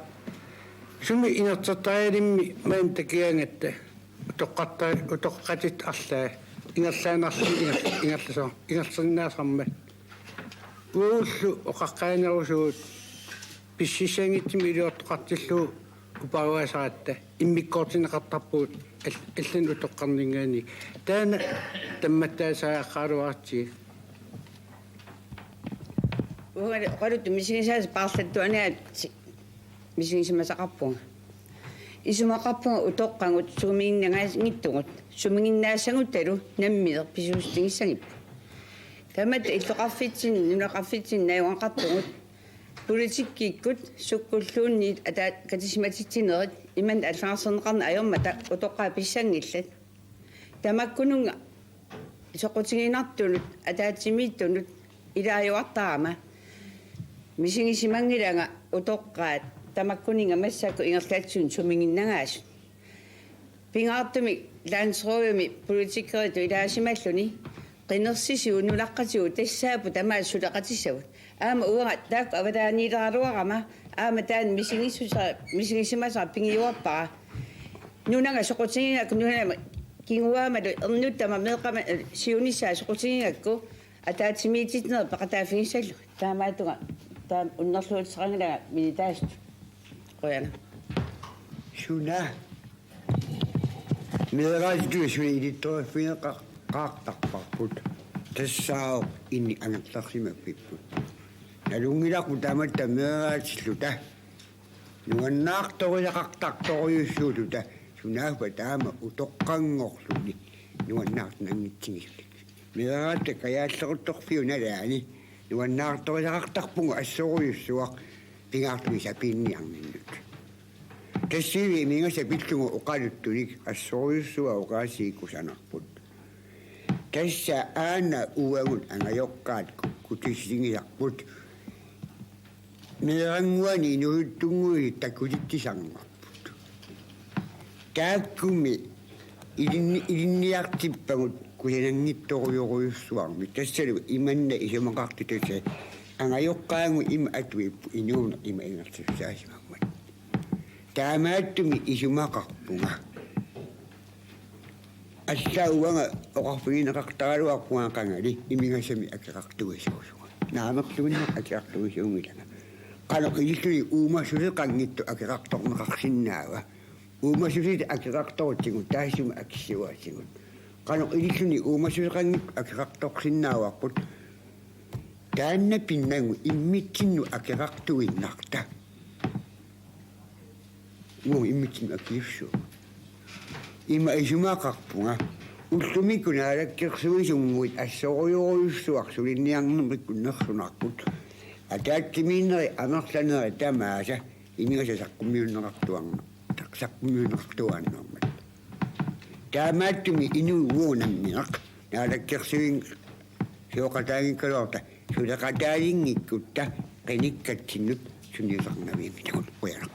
Sumi inertertarialimmi maani takigaangatta utoqqarta-, utoqqatit arlaat ingerlaannarlugit inger-, ingerlaso-, ingerlasinnaasarmat? Uagullu oqaqqaannerusugut pississanngitsumik iliortoqartillugu uparuasaratta immikkoortinneqartarpugut al-, allanut utoqqarninngaanniit. Taanna tammattaasariaqaraluaratsigit. Uangali oqaluttup misigisaasa paarlattuaniaat misigisimasaqarpunga. Isumaqarpunga utoqqagut sumiginnangaanngitsugut, sumiginnaassagutta nammineq pisuussutigissagipput. Tamatta illoqarfitsinni, nunaqarfitsinni najugaqartugut politikkikkut sukkulluunniit ataat-, katissimatitsinerit imannak allagarserneqarneq ajormata utoqqaat pissanngillat. Tamakkununnga soqutiginartunut ataatsimiittunut ilaajuartarama misigisimanngilanga utoqqaat tamakkuninnga massakkut ingerlatsisut sumiginnangaasut. Pingaartumik landsrådimi politikeritut ilaasimalluni qinersisivut nunaqqatigut tassaapput tamaasa suleqatissagut. Aamma uanga taakku avataaniileraluarama aamma taanna misigisusa-, misigisimasara pigiuarpara. Nunanga soqutigigakku, nunama kinguaamalu ernuttama meeqqama, eh, siunissaa soqutigigakku ataatsimiititsineq peqataaffigissallugu. Taamaattunga taama unnerluuteqanngilanga minitaasut. Qujanaq. Suna. Meeraatitut suna ilittoriffigineqartarparput. Tassaavoq inni angerlarsimaffipput. Nalunngilarput tamatta meeraatilluta. Nuannaartorisaqartartorujussuulluta, sunaaffa taama utoqqanngorluni nuannaartinanngitsigilluta. Meeraata kajaalleruttorfiup nalaani nuannaartorisaqartarpugut assorujussuaq pingaartumik sapiinniarninnut. Tassami imigasat pillugit oqaluttunik assorujussuaq oqaasii kusanarput. Tassa aana uagut angajoqqaat ku-, kutisigisarput. Meerannguani inuusuttunnguit takutitsisarneqarput. Taakkumi ilinni-, ilinniartippagut kusananngitsorujorujussuarmik. Tassalu imanna isumaqartut tassa angajoqqaagut ima atuipput inuuneq ima ingerlasussaasimammata. Taamaattumik isumaqarpunga. Allaat uanga oqarfigineqartaraluarpunga qangali imigasamik akeqartuisuusunga. Naamerluinnaq akeqartuisuunngilanga. Qanoq ililluni uumassuseqanngitsoq akeqartorneqarsinnaava? Uumassuseq akeqartorutsigu taassuma akissuaatigut. Qanoq ililluni uumassuseqanngitsoq akeqartorsinnaavarput? Taanna pinnagu immitsinnut akeqartuinnarta. Muu immitsinnut akisussuugut. Ima isumaqarpunga. Ullumikkut naalakkersuisunnguit assorujorujussuaq suliniarnermikkut nersunarput. Ataatsimiinnerit amerlanerit tamaasa imigasat saqqummiunneqartuarna-, saq-, saqqummiunneqartuaannarmat. Taamaattumik inuup uagut nammineq naalakkersuin-, sioqataanngikkaluarluta suleqataalingikkutta qinikkatsinnut sunniuteqarnavianngitagut. Qujanaq.